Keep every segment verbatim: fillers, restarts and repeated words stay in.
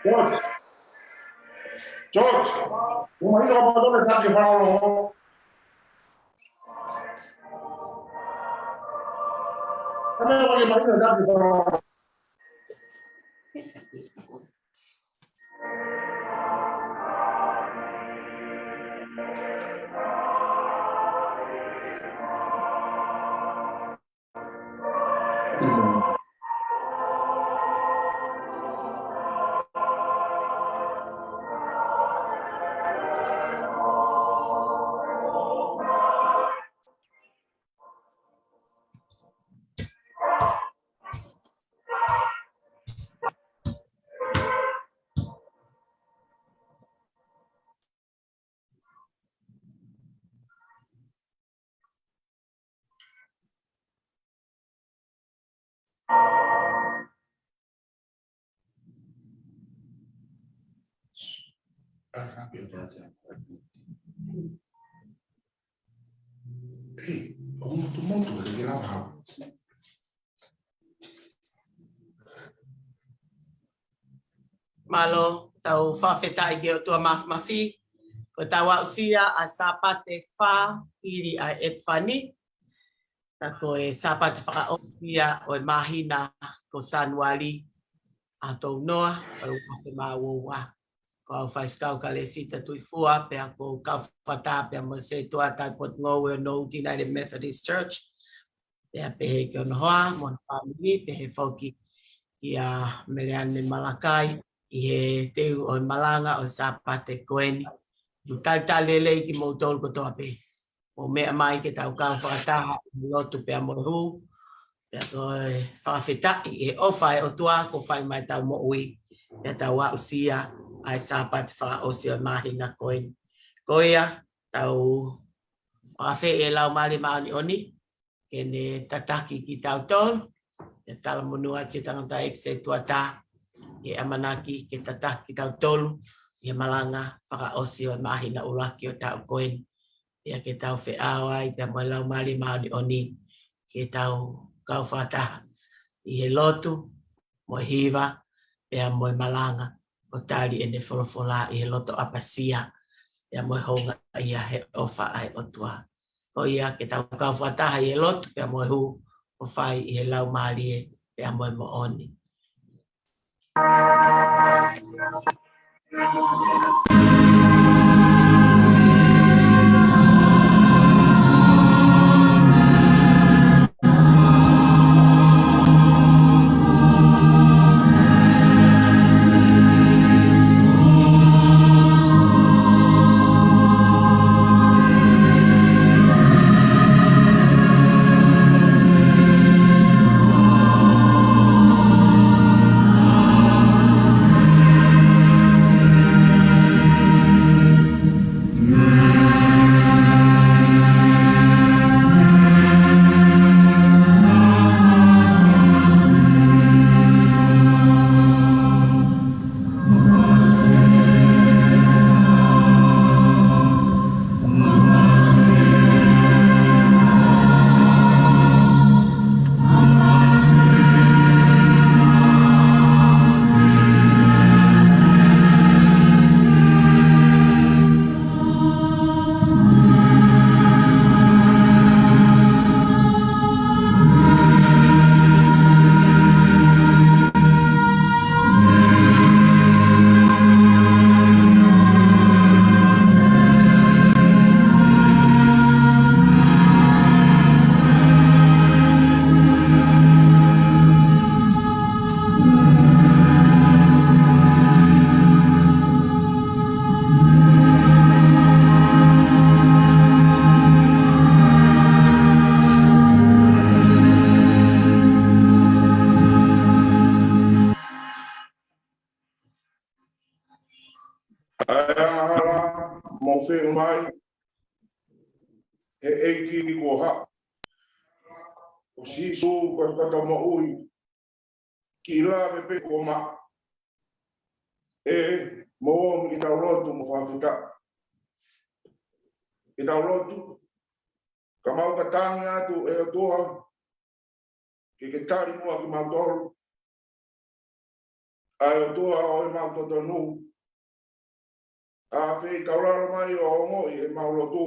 George. George. Mo mahino ka poto ne taki fānau. Ka meʻa ke mahino taki fānau. Hey, ʻoku motumotu, ʻe ke lava hau. Mālō, tau fakafetaʻi ki he ʻOtua Māfimafi, ko ʻetau aʻusia ʻa e Sāpate fā hili ʻa e ʻEpifani, ka ko e Sāpate fakaʻosi ia ʻo e māhina ko Sānuali ʻaho tolu noa ʻo e ua afe mā ua ua. Ko au Faifekau Kalesita Tuʻifua, pea ko e kau fakataha pea mo e sētuata ʻi he Potungāue ʻo e Norwood United Methodist Church. Pea pehē ki hono hoa, mo hono fāmili, pehē foki kia Meleane Malakai, ʻi he teu ʻo e malanga ʻo e Sāpate ko eni. Mo e talitali lelei kimoutolu kotoa pē. Mou meʻa mai ke tau kau fakataha ʻi he lotu pea mo e hū. Pea ko e fakafetaʻi ʻi he ʻofa ʻa e ʻOtua kuo fai mai ʻetau moʻui. Pea tau aʻusia ʻa e Sāpate fakaʻosi ʻo e māhina ko eni. Ko ia, tau fakafeʻi e Laumālie Māʻoniʻoni ke ne tataki kitautolu, ʻe talamonū atu ki he tangataʻeiki sētuata, ke ʻamanaki ke tataki kitautolu ʻi he malanga fakaʻosi ʻo e māhina ʻuluaki ʻo e taʻu ko eni. Pea ke tau feʻao ai pea mo e Laumālie Māʻoniʻoni, ke tau kau fakataha ʻi he lotu, mo e hiva, pea mo e malanga, ʻo tali ʻene folofola ʻi he loto ʻapasia, pea mo e houngaʻia he ʻofa ʻa e ʻOtua. Ko ia ke tau kau fakataha ʻi he lotu, pea mo e hū, ʻo fai ʻi he Laumālie, pea mo e moʻoni. ʻA e angahala mo feʻu mai, he ʻEiki kuo haʻu. Ko Sīsū ko e kata moʻui, kiʻi lave pē kuo maʻu. ʻE, mou ō mai ke tau lotu mo fakafetaʻi. Ke tau lotu, ka mau ka tangi atu ʻe ʻOtua, ke ke tali muʻa kimautolu. ʻa e ʻOtua ʻo ʻemau totonu, ʻa e feitaulalo mai ʻo ongoʻi ʻemau lotu,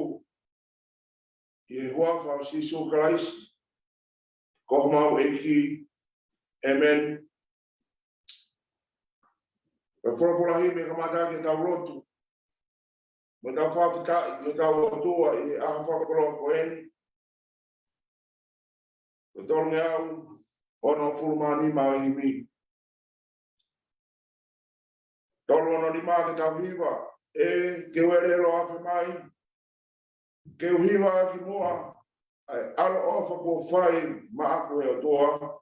ʻi he huafa ʻo Sīsū Kalaisi, ko homau ʻEiki. ʻĒmeni. Ko e folofola himi ke kamata ʻaki ʻetau lotu mo ʻetau fakafetaʻi ki hotau ʻOtua ʻi he ʻaho fakakoloa ko eni. Ko e tolungeau onongofulu mā nima ʻo e himi. Tolu ono nima ke tau hiva. ʻE, ke u ʻelelo afe mai, ke u hiva ki muʻa ʻa e ʻaloʻofa kuo fai maʻaku ʻe he ʻOtua.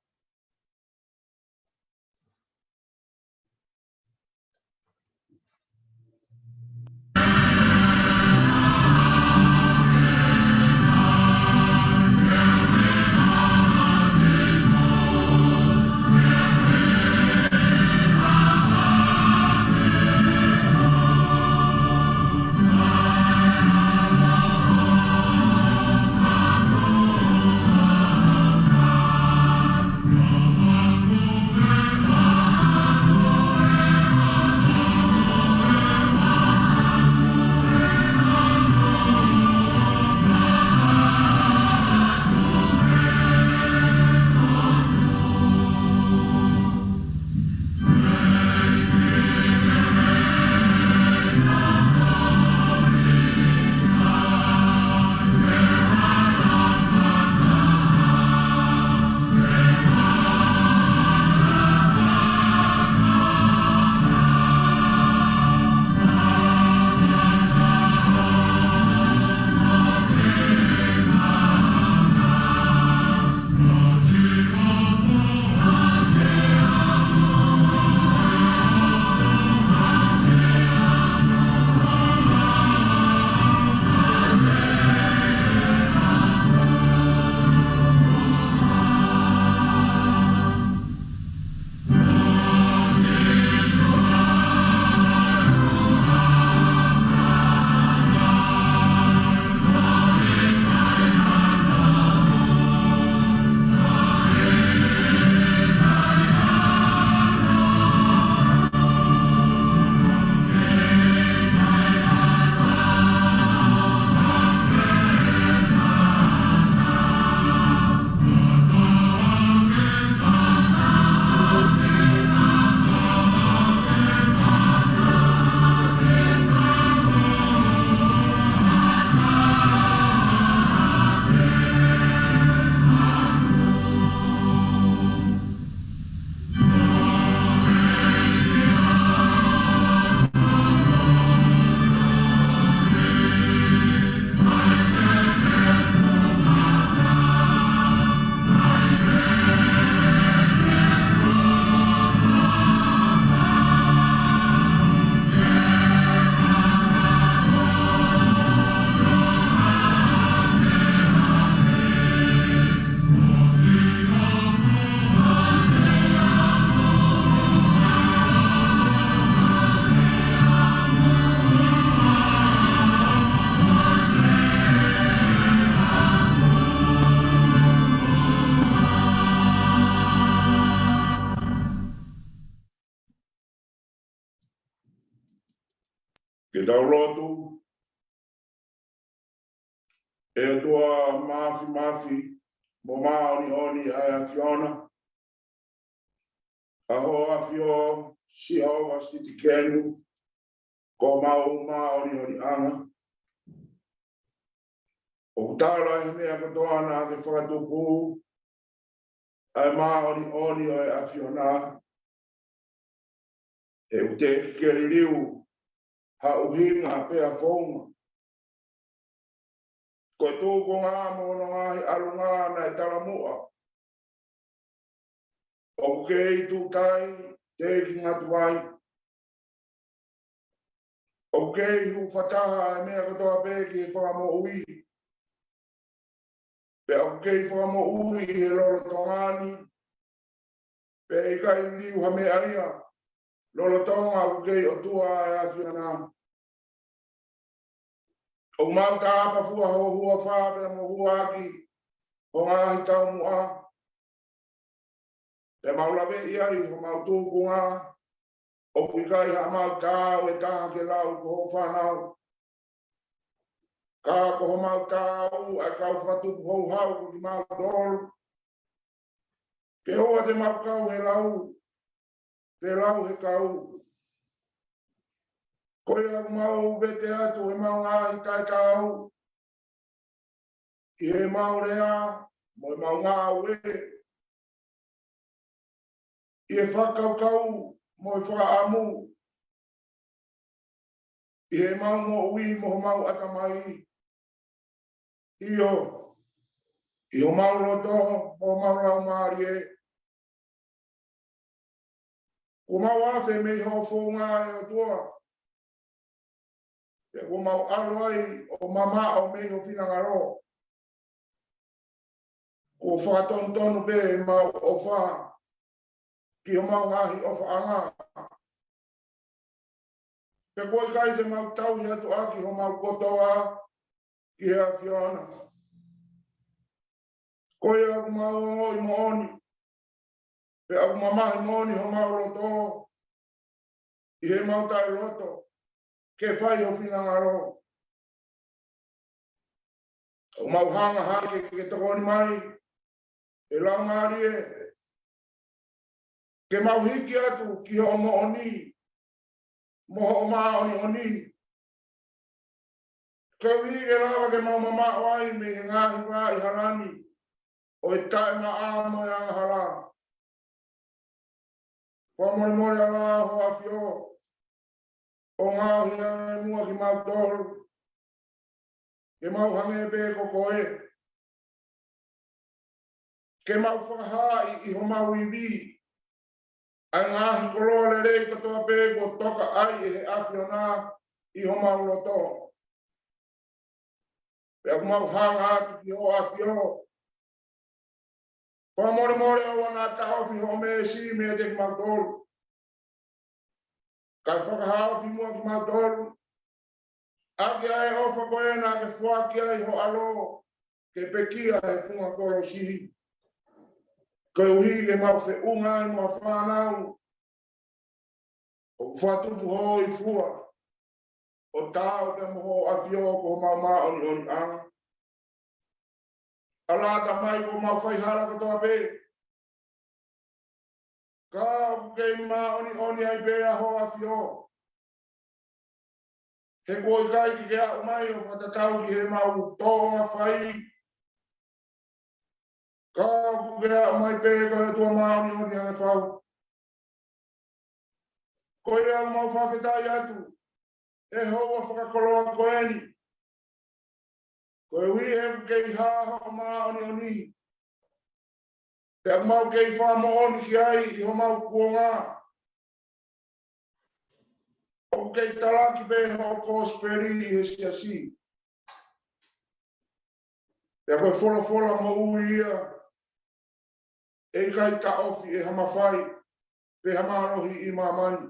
Ke tau lotu. ʻE ʻOtua Māfimafi mo Māʻoniʻoni ʻa e ʻAfiona, ʻa hoʻo ʻAfio, Sihova Sitikenu, ko homau māʻoniʻoniʻanga. ʻOku tala ʻe he meʻa kotoa naʻa ke fakatupu ʻa e māʻoniʻoni ʻo e ʻAfiona, he ʻoku teʻeki ke liliu ha ʻuhinga pe ha founga. Ko e tūkunga mo hono ngaahi ʻalunga naʻe talamuʻa, ʻoku kei tuʻutai, teʻeki ngata ai, ʻoku kei hūfataha ʻa e meʻa kotoa pē ki he fakamoʻui. Pea ʻoku kei fakamoʻui ʻi he lolotonga ni, pea ʻikai liliu ha meʻa ia, lolotonga ʻoku kei ʻOtua ʻa e ʻAfiona. ʻOku mau tāpafua ho huafa pea mo huaʻaki ho ngaahi taumuʻa. Pea mau laveʻi ai homau tūkunga, ʻOku ʻikai haʻamau taau ʻe taha ke lau ko hoʻo fānau. Ka ko homau taau ʻa e kau fakatupu houhau ko kimautolu. Ke ʻoua te mau kau he lau, pe lau he kau. Ko ia ʻoku mau vete atu ʻemau ngaahi taʻetaau ʻi heʻemau lea mo ʻemau ngāue, ʻi he fakakaukau mo e fakaʻamu, ʻi heʻemau moʻui mo homau ʻatamai, ʻio, ʻi homau loto mo homau laumālie. Kuo mau afe mei hoʻo founga ʻe ʻOtua. Pea kuo mau ʻalu ai ʻo mamaʻo mei ho finangalo. Kuo fakatonutonu pē ʻemau ʻofa ki homau ngaahi ʻofaʻanga. Pea kuo ʻikai te mau tauhi atu ʻaki homau kotoa ki he ʻAfiona. Ko ia ʻoku mau ongoʻi moʻoni, pea ʻoku mamahi moʻoni homau loto, ʻi heʻemau taʻeloto ke fai ho finangalo. ʻOku mau hanga hake ke tokoni mai ʻe Laumālie, ke mau hiki atu ki hoʻo moʻoni mo hoʻo māʻoniʻoni. Koeʻuhi ke lava ke mau mamaʻo ai mei he ngaahi vā ʻi hala ni ʻo e taʻemaʻa mo e angahala. Fakamolemole ʻa e ʻAfio, ʻo ngaohi ange muʻa kimautolu, ke mau hangē pē ko koe. Ke mau fakahaaʻi ʻi homau ivi ʻa e ngaahi koloa lelei kotoa pē kuo toka ai ʻe he ʻAfiona ʻi homau loto. Pea ʻoku mau hanga atu ki hoʻo ʻAfio, fakamolemole ʻoua naʻa taʻofi hoʻo meesi meiate kimautolu, kae fakahaofi muʻa kimautolu ʻaki ʻa e ʻofa ko ē naʻa ke foaki ai ho ʻAlo ke pekia he funga kolosi, koeʻuhi ke mau feʻunga ai mo ha fānau ʻoku fakatupu hōifua, ʻo taau pea mo hoʻo ʻAfio ko homau māʻoniʻoniʻanga. ʻAlā, Tamai, kuo mau fai hala kotoa pē, ka ʻoku kei māʻoniʻoni ai pē ʻa hoʻo ʻAfio. He kuo ʻikai ke ke aʻu mai ʻo fakatatau ki heʻemau tōʻonga fai, ka ʻoku ke aʻu mai pē ko e ʻOtua māʻoniʻoni ange fau. Ko ia ʻoku mau fakafetaʻi atu he houa fakakoloa ko eni, koeʻuhi he ʻoku kei hā hoʻo māʻoniʻoni, pea ʻoku mau kei fakamoʻoni ki ai ʻi homau kuonga. ʻOku kei talaki pē hoʻo kosipeli ʻi he siasi, pea ko e folofola moʻui ia, ʻe ʻikai taʻofi ʻe ha mafai pe ha mālohi ʻi māmani.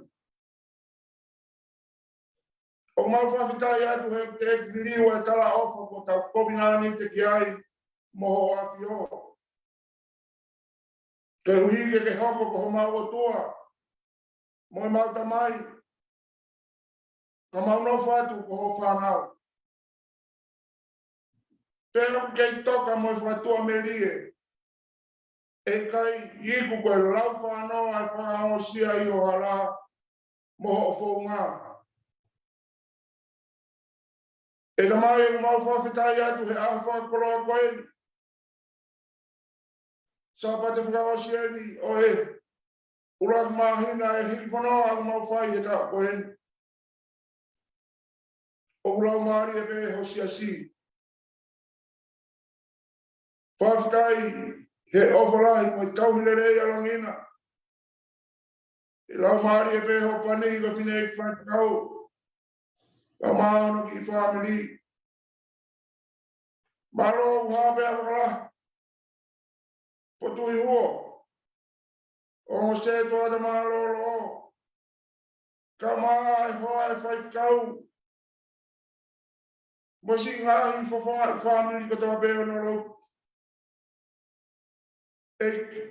ʻOku mau fakafetaʻi atu he ʻoku teʻeki liliu ʻa e talaʻofa kuo tau kovinānite ki ai mo hoʻo ʻAfio, koeʻuhi ke ke hoko ko homau ʻOtua mo ʻemau Tamai, ka mau nofo atu ko hoʻo fānau. Pea ʻoku kei toka mo e fakatuʻamelie, ʻe ʻikai iku ko e lau fānau ʻa e fakaongosia ʻi ho hala mo hoʻo founga. ʻE Tamai, ʻoku mau fakafetaʻi atu he ʻaho fakakoloa ko eni, Sāpate fakaʻosi eni ʻo e ʻuluaki māhina ʻe hiki pono ʻoku mau fai he taʻu ko eni. ʻOku laumālie pē ho siasi. Fakafetaʻi he ʻofa lahi mo e tauhi lelei ʻa langi na. ʻE laumālie pē hoʻo pani ko e fineʻeiki faifekau, pea mo hono kiʻi fāmili. Mālō ʻuha pea fakalahi. Potuʻi huo, ongo sētuata mālōlō, kae ʻumaʻā e hoa ʻo e faifekau, mo e siʻi ngaahi fofonga ʻi he fāmili kotoa pē ʻo hono lotu. ʻEiki,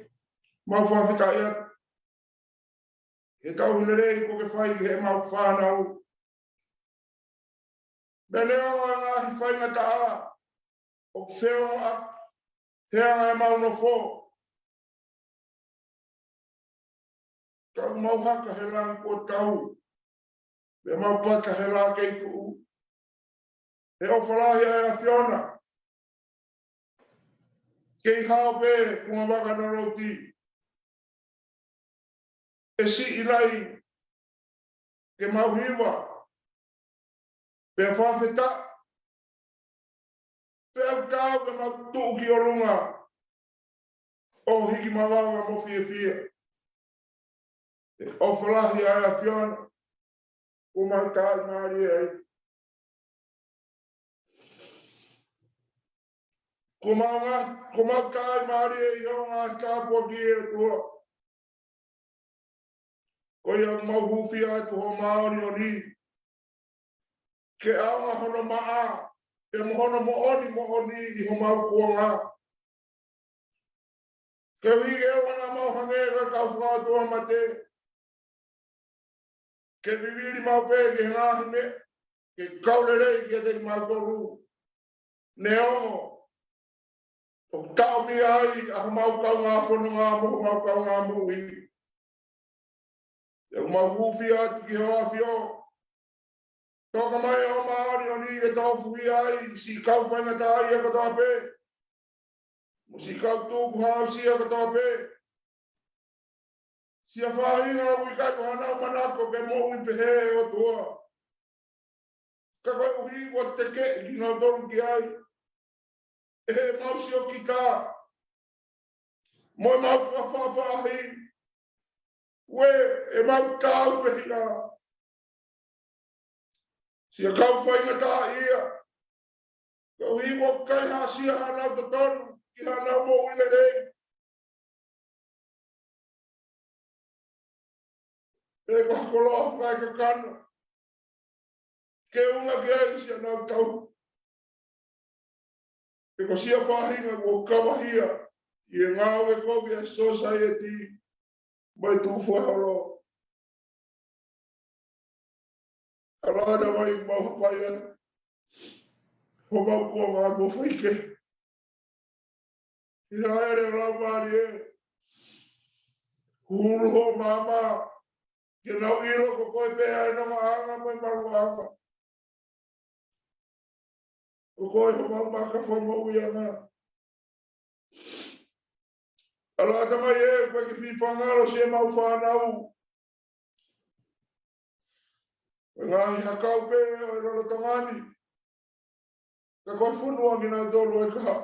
mau fakafetaʻi atu he tauhi lelei kuo ke fai ki heʻemau fānau. Pea neongo ʻa e ngaahi faingataʻa ʻoku feongoʻaki he anga ʻemau nofo, ka ʻoku mau haka he langi kuo tau, pea mau pata he laʻā kei tuʻu. He ʻofa lahi ʻa e ʻAfiona, kei hao pē fungavaka ʻo e loti, ʻe siʻi lahi ke mau hiva, pea fakafetaʻi, pea ʻoku taau ke mau tuʻu ki ʻolunga ʻo hiki mavava mo fiefia. He ʻofa lahi ʻa e ʻAfiona, kuo mau tāʻimālie ai. Kuo mau ngā, kuo mau tāʻimālie ʻi hoʻo ngaahi tāpuaki, ʻe ʻOtua. Ko ia ʻoku mau hūfia atu ho māʻoniʻoni ke ʻaonga hono maʻa, pea mo hono moʻoni moʻoni ʻi homau kuonga. Ke ʻuhi ke ʻoua naʻa mau hangē ko e kau fakaʻotuamate, ke vivili maʻu pē ki he ngaahi meʻa, ke kau lelei kiate kimautolu. Neongo ʻoku taʻomia ai ʻa homau kaungā fononga mo homau kaungā moʻui. ʻOku mau hūfia atu ki ho ʻAfio. Toka mai ho māʻoniʻoni ke tofuhia ai siʻi kau faingataʻaʻia kotoa pē, mo siʻi kau tukuhāusia kotoa pē. Siʻa faʻahinga ʻoku ʻikai ko haʻanau manako ke moʻui pehē, ʻe ʻOtua, ka koeʻuhi kuo tekeʻi kinautolu ki ai ʻe heʻemau siokita mo ʻemau faʻafaʻahi, ʻuē, ʻemau tāufehiʻa. Siʻa kau faingataʻaʻia, koeʻuhi kuo ʻikai haʻasia haʻanau totonu ki haʻanau moʻui lelei, pe ko ha koloa fakaekakano ke unga ki ai siʻanau tauhi, pe ko siʻa faʻahinga kuo kavahia ʻi he ngāue kovi ʻa e sōsaieti mo e tukufakaholo. ʻAlā, Tamai, ʻoku mau hapai atu homau kuonga kuo faikehe. ʻI he hāʻele ʻa e Laumālie, hulu hoʻo maama ke nau ʻilo ko koe pē ʻa e nongaʻanga mo e maluʻanga. Ko koe homau maka fakamoʻuiʻanga. ʻAlā, Tamai ē, ʻoku ʻikai ke fie fakangalo siʻemau fānau ʻi he ngaahi hakau pē ʻo e lolotonga ni, ka ko e fonua kinautolu ʻe kaha.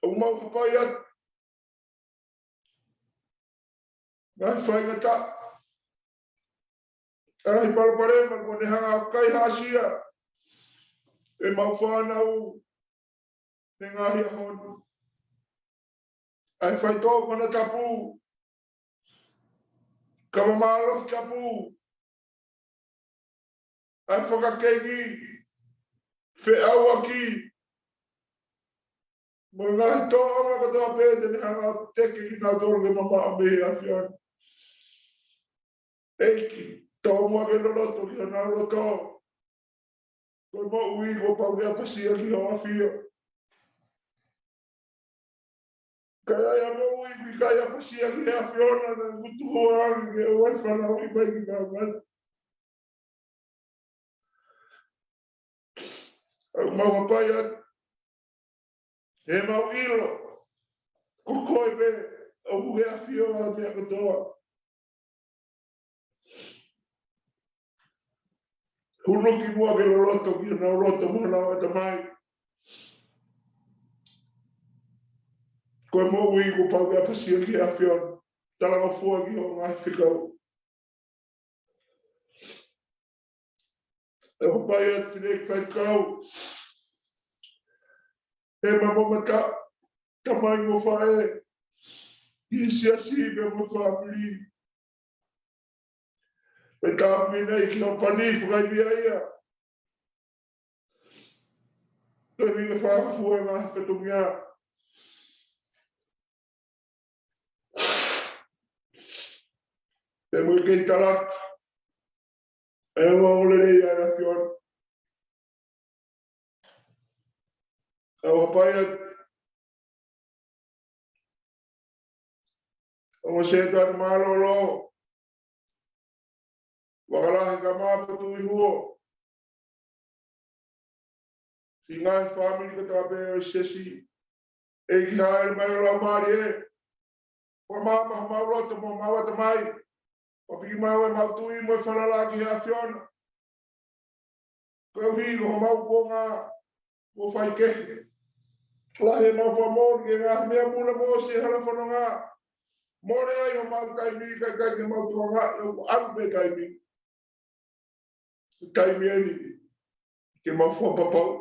ʻOku mau hapai atu ngaahi faingataʻa, ngaahi palopalema kuo ne hanga ʻo kaihaʻasia ʻemau fānau he ngaahi ʻaho ni. ʻA e faitoʻo konatapu, kava mālohi tapu, ʻa e fakakeiki, feʻauaki, mo e ngaahi tōʻonga kotoa pē te ne hanga ʻo teke kinautolu ke mamaʻo mei he ʻAfiona. ʻEiki, tōmuʻa ke loloto ki honau loto, ko e moʻui kuo pau ke ʻapasia ki ho ʻAfio. Ka ʻi ai ha moʻui ʻoku ʻikai ʻapasia ki he ʻAfiona, naʻa ku tuhu ange ke ʻoua ʻe fanauʻi mai ki māmani. ʻOku mau hapai atu he mau ʻilo ko koe pē ʻoku ke ʻafio ʻi he meʻa kotoa. Huluki muʻa ke loloto ki honau loto mo honau ʻatamai. Ko e moʻui kuo pau ke ʻapasia ki he ʻAfiona. Talangofua ki hoʻo ngaahi fekau. ʻOku mau hapai atu, Fineʻeiki Faifekau, he mamata, tamai mo faʻē, ʻi he siasi pea mo e fāmili. Pea tāpuni ʻEiki hoʻo pani fakaivia ia. Toe vinga fakafua e ngaahi fatongia. Pea mo e kei talaki ʻa e ongoongolelei ʻa e ʻAfiona. ʻOku hapai atu ʻa e ongo sētuata mālōlō, Vakalahi Kamāputu ʻi Huo, siʻi ngaahi fāmili kotoa pē ʻo e siasi. ʻEiki, hāʻele mai ho Laumālie, fakamāmaʻi homau loto mo homau ʻatamai. Fakapiki mai ʻemau tui mo e falala ki he ʻAfiona. Koeʻuhi ko homau kuonga kuo faikehe, lahi ʻemau fakamoʻoni ki he ngaahi meʻa muna mo ʻosi ʻi he hala fononga. Mole ai homau taimi, kae ʻikai ke mau tokangaʻi, ʻoku ʻalu pē taimi. Taimi eni ke mau fakapapauʻi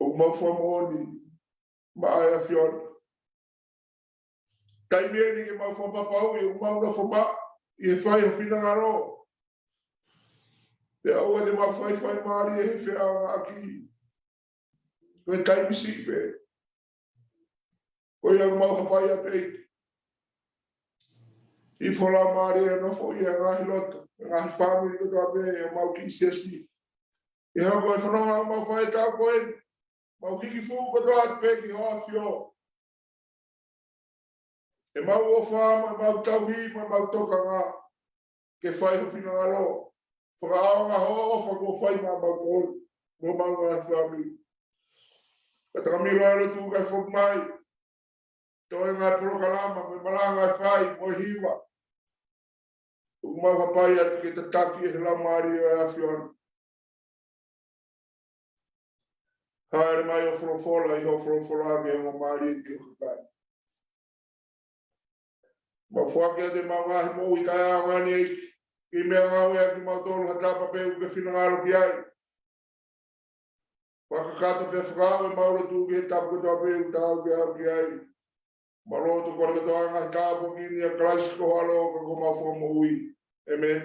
ʻoku mau fakamoʻoni maʻa e ʻAfiona. Taimi eni ke mau fakapapauʻi ʻoku mau nofo maʻu ʻi he fai ho finangalo. Pea ʻoua te mau faifai mālie he feʻaongaʻaki. Ko e taimi siʻi pē. Ko ia ʻoku mau hapai atu, ʻEiki, ʻi ho Laumālie ʻo nofo ʻi he ngaahi loto, ngaahi fāmili kotoa pē ʻo ʻemau kiʻi siasi. ʻI he hoko e fononga ʻoku mau fai he taʻu ko eni, mau hiki fuʻu kotoa atu pē ki ho ʻAfio. ʻEmau ʻofa mo ʻemau tauhi mo ʻemau tokanga ke fai ho finangalo. Fakaʻaonga ho ʻofa kuo fai maʻamautolu mo homau ngaahi fāmili. Ka takamilo ʻa e lotu kae foki mai, toe ngaahi polokalama mo e malanga ʻe fai mo e hiva. ʻOku mau hapai atu ke tataki ʻe he Laumālie ʻo e ʻAfiona. Hāʻele mai ʻo folofola ʻi hoʻo folofola ke ongo mālie ki ho kakai. Mau foaki atu ʻemau ngaahi moʻui taʻeʻaonga ni, ʻEiki, ke meʻangāueʻaki kimautolu ha tapa pē ʻoku ke finangalo ki ai. Fakakakato pea fakaaʻu ʻemau lotu ki he tapa kotoa pē ʻoku tau ke aʻu ki ai. Mau lotu kole kotoa ngaahi tāpuaki ni ʻia Kalaisi ko ho ʻAlo ka ko homau Fakamoʻui. ʻĒmeni.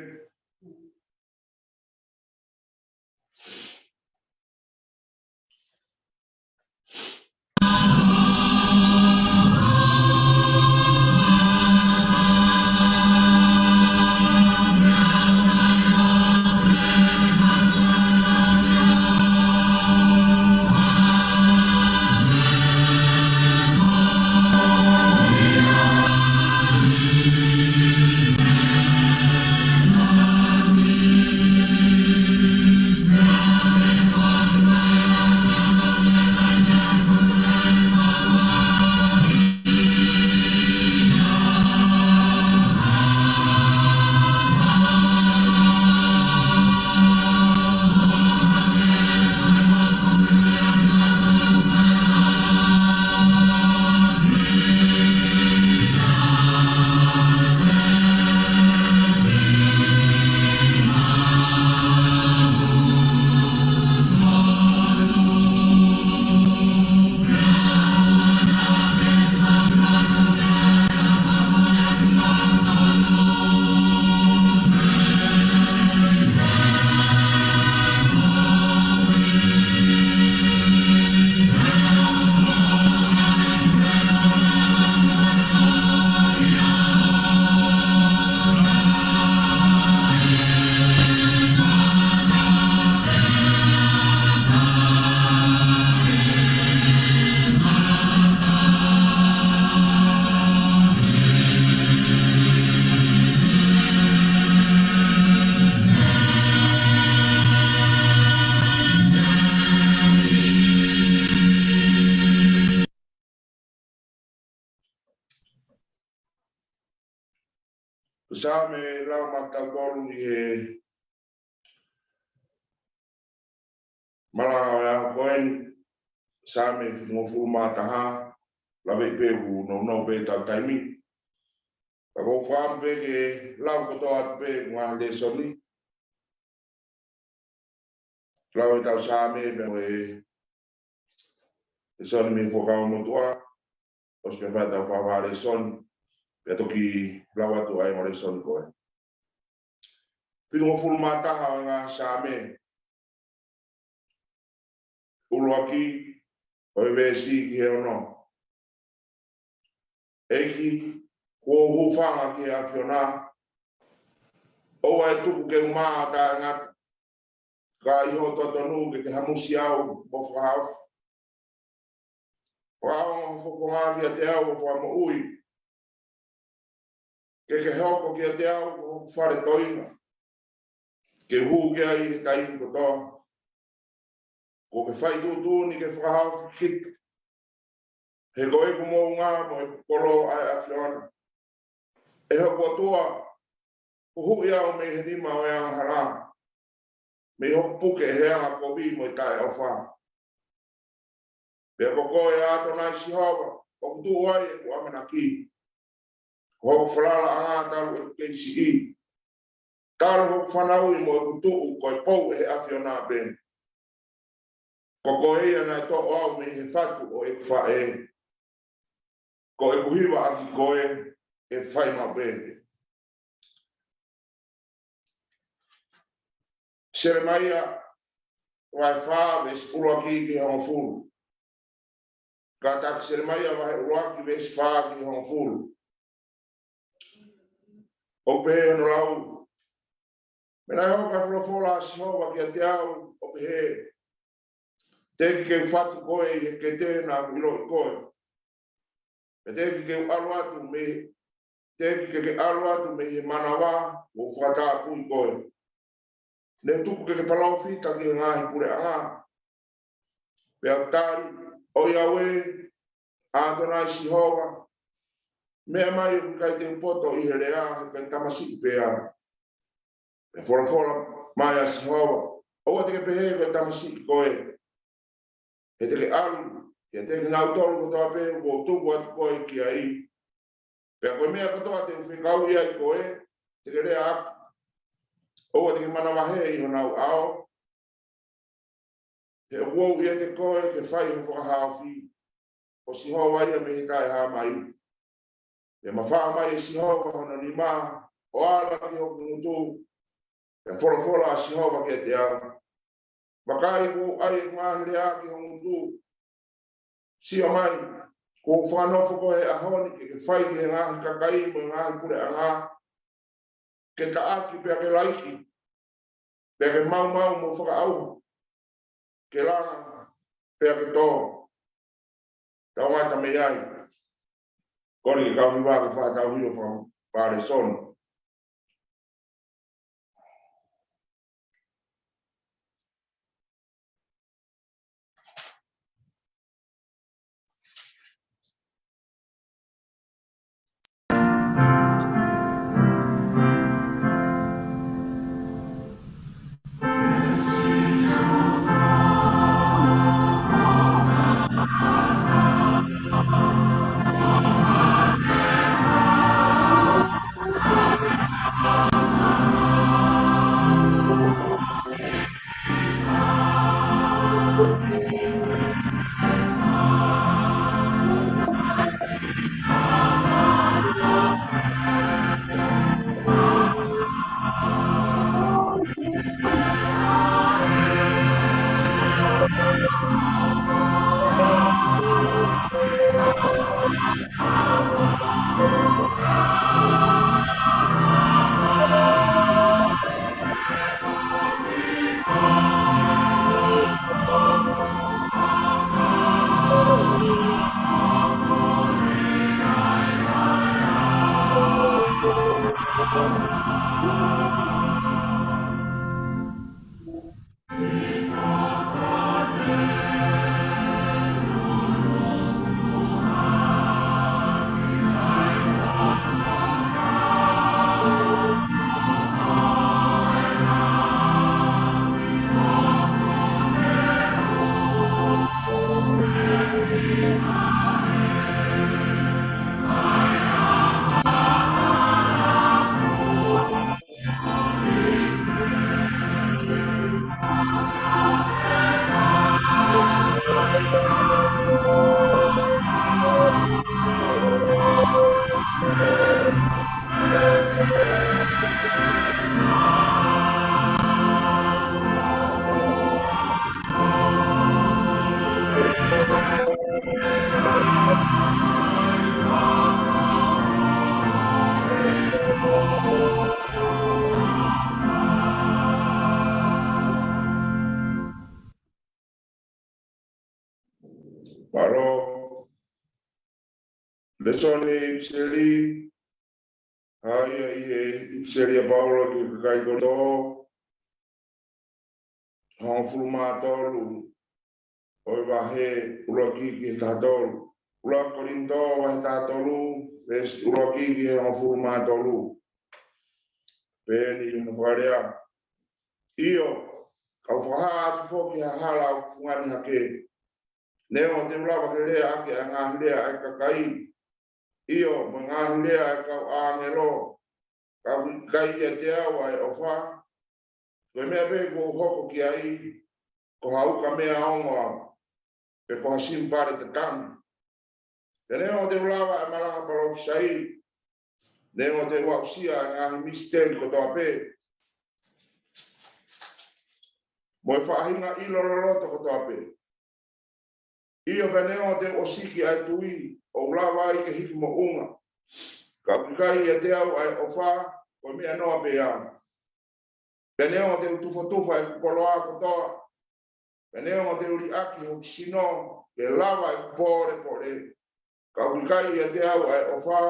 Ko e Saame ʻe lau maʻatautolu ʻi he malanga ʻo e ʻaho ko eni, Saame fitungofulu mā taha, lave pē ʻoku nounou pē ʻetau taimi. Ka ʻoku ou fakaʻamu pē ke lau kotoa atu pē ʻeku ngaahi lēsoni. Lau ʻetau Saame pea mo e lēsoni mei he Fuakava Motuʻa, ʻosi pea fai ʻetau fakaʻamu lēsoni, pea toki lau atu ai mo e lēsoni ko ē. Fitungofulu mā taha ʻo e ngaahi Saame. ʻUluaki ʻo e veesi ki he ono. ʻEiki, kuo u hūfanga ki he ʻAfiona, ʻOua ʻe tuku ke u mā ʻo taʻengata, ka ʻi hoʻo totonu ke ke hamusi au mo fakahaofi. Fakaongo ho fofonga kiate au ʻo fakamoʻui. Ke ke hoko kiate au ko hoku fale toiʻa, ke u hū ki ai he taimi kotoa. Kuo ke fai tuʻutuʻuni ke fakahaofi kita, he ko ʻeku moʻunga mo ʻeku kolo ʻa e ʻAfiona. ʻE hoku ʻOtua, huhuʻi au mei he nima ʻo e angahala, mei hoku puke ʻe he anga kovi mo e taʻeʻofa. Pea ko koe ʻAtonai Sihova, ʻoku tuʻu ai ʻeku ʻamanaki. Ko hoku falalaʻanga talu ʻeku kei siʻi, talu hoku fanauʻi mo ʻeku tuʻu, ko e pou ʻe he ʻAfiona pē. Ko koe ia naʻe toʻo au mei he fatu ʻo ʻeku faʻē. Ko ʻeku hiva ʻaki koe ʻe fai maʻu pē. Selemaia vahe fā veesi ʻuluaki ki he hongofulu. Kātaki Selemaia vahe ʻuluaki veesi fā ki he hongofulu. ʻOku pehē hono lau: Pea naʻe hoko ʻa e folofola ʻa Sihova kiate au ʻo pehē: Teʻeki ke u fatu koe ʻi he kete naʻa ku ʻiloʻi koe. Pea teʻeki ke u ʻalu atu mei, teʻeki ke ke ʻalu atu mei he manava kuo u fakatapui koe. Ne u tuku ke ke palōfita ki he ngaahi puleʻanga. Pea u tali, ʻOiauē, ʻAtonai Sihova, meʻa mai ʻoku ʻikai te u poto ʻi he lea, he ko e tamasiʻi pē au. Pea folofola mai ʻa Sihova: ʻOua te ke pehē ko e tamasiʻi koe, he te ke ʻalu kiate kinautolu kotoa pē kuo u tuku atu koe ki ai. Pea ko e meʻa kotoa te u fekauʻi ai koe, te ke lea ʻaki. ʻOua te ke manavahē ʻi honau ʻao, he ʻoku ou ʻiate koe ke fai ho fakahaofi, ko Sihova ia mei he taʻehāmai. Pea mafaʻo mai ʻe Sihova hono nima ʻo ala ki hoku ngutu. Pea folofola ʻa Sihova kiate au: Vakai, kuo u ʻai ʻeku ngaahi lea ki ho ngutu. Sio mai, kuo u fakanofo koe he ʻaho ni ke ke fai ki he ngaahi kakai mo e ngaahi puleʻanga, ke taʻaki pea ke laiki, pea ke maumau mo fakaʻauha, ke langa pea ke tō. Tau ngata mei ai. Kole ke kau hiva ke fakatau hilo fakapalesoni. Mālō. Lēsoni ʻipiseli, ʻa ia ʻi he ʻipiseli ʻa Paula ki he kakai Kolinitō, hongofulu mā tolu, ʻo e vahe ʻuluaki ki he taha tolu. ʻUluaki Kolinitō vahe taha tolu, veesi ʻuluaki ki he hongofulu mā tolu. Peheni hono fakalea: ʻIo, kau fakahā atu foki ha hala ʻoku fungani hake. Neongo te u lava ke lea ʻaki ʻa e ngaahi lea ʻa e kakai, ʻio, mo e ngaahi lea ʻa e kau ʻāngelo, ka ʻoku ʻikai ʻiate au ʻa e ʻofa, ko e meʻa pē kuo u hoko ki ai, ko ha ukamea ongo au, pe ko ha simipale tatangi. Pea neongo te u lava ʻa e malanga palōfisai, neongo te u aʻusia ʻa e ngaahi misiteli kotoa pē, mo e faʻahinga ʻilo loloto kotoa pē, ʻio, pea neongo te u ʻosiki ʻa e tui ʻo u lava ai ke hiki moʻunga, ka ʻoku ʻikai ʻiate au ʻa e ʻofa, ko e meʻa noa pē ia. Pea neongo te u tufotufa ʻeku koloa kotoa, pea neongo te u liʻaki hoku sino ke lava ʻeku pōlepole, ka ʻoku ʻikai ʻiate au ʻa e ʻofa,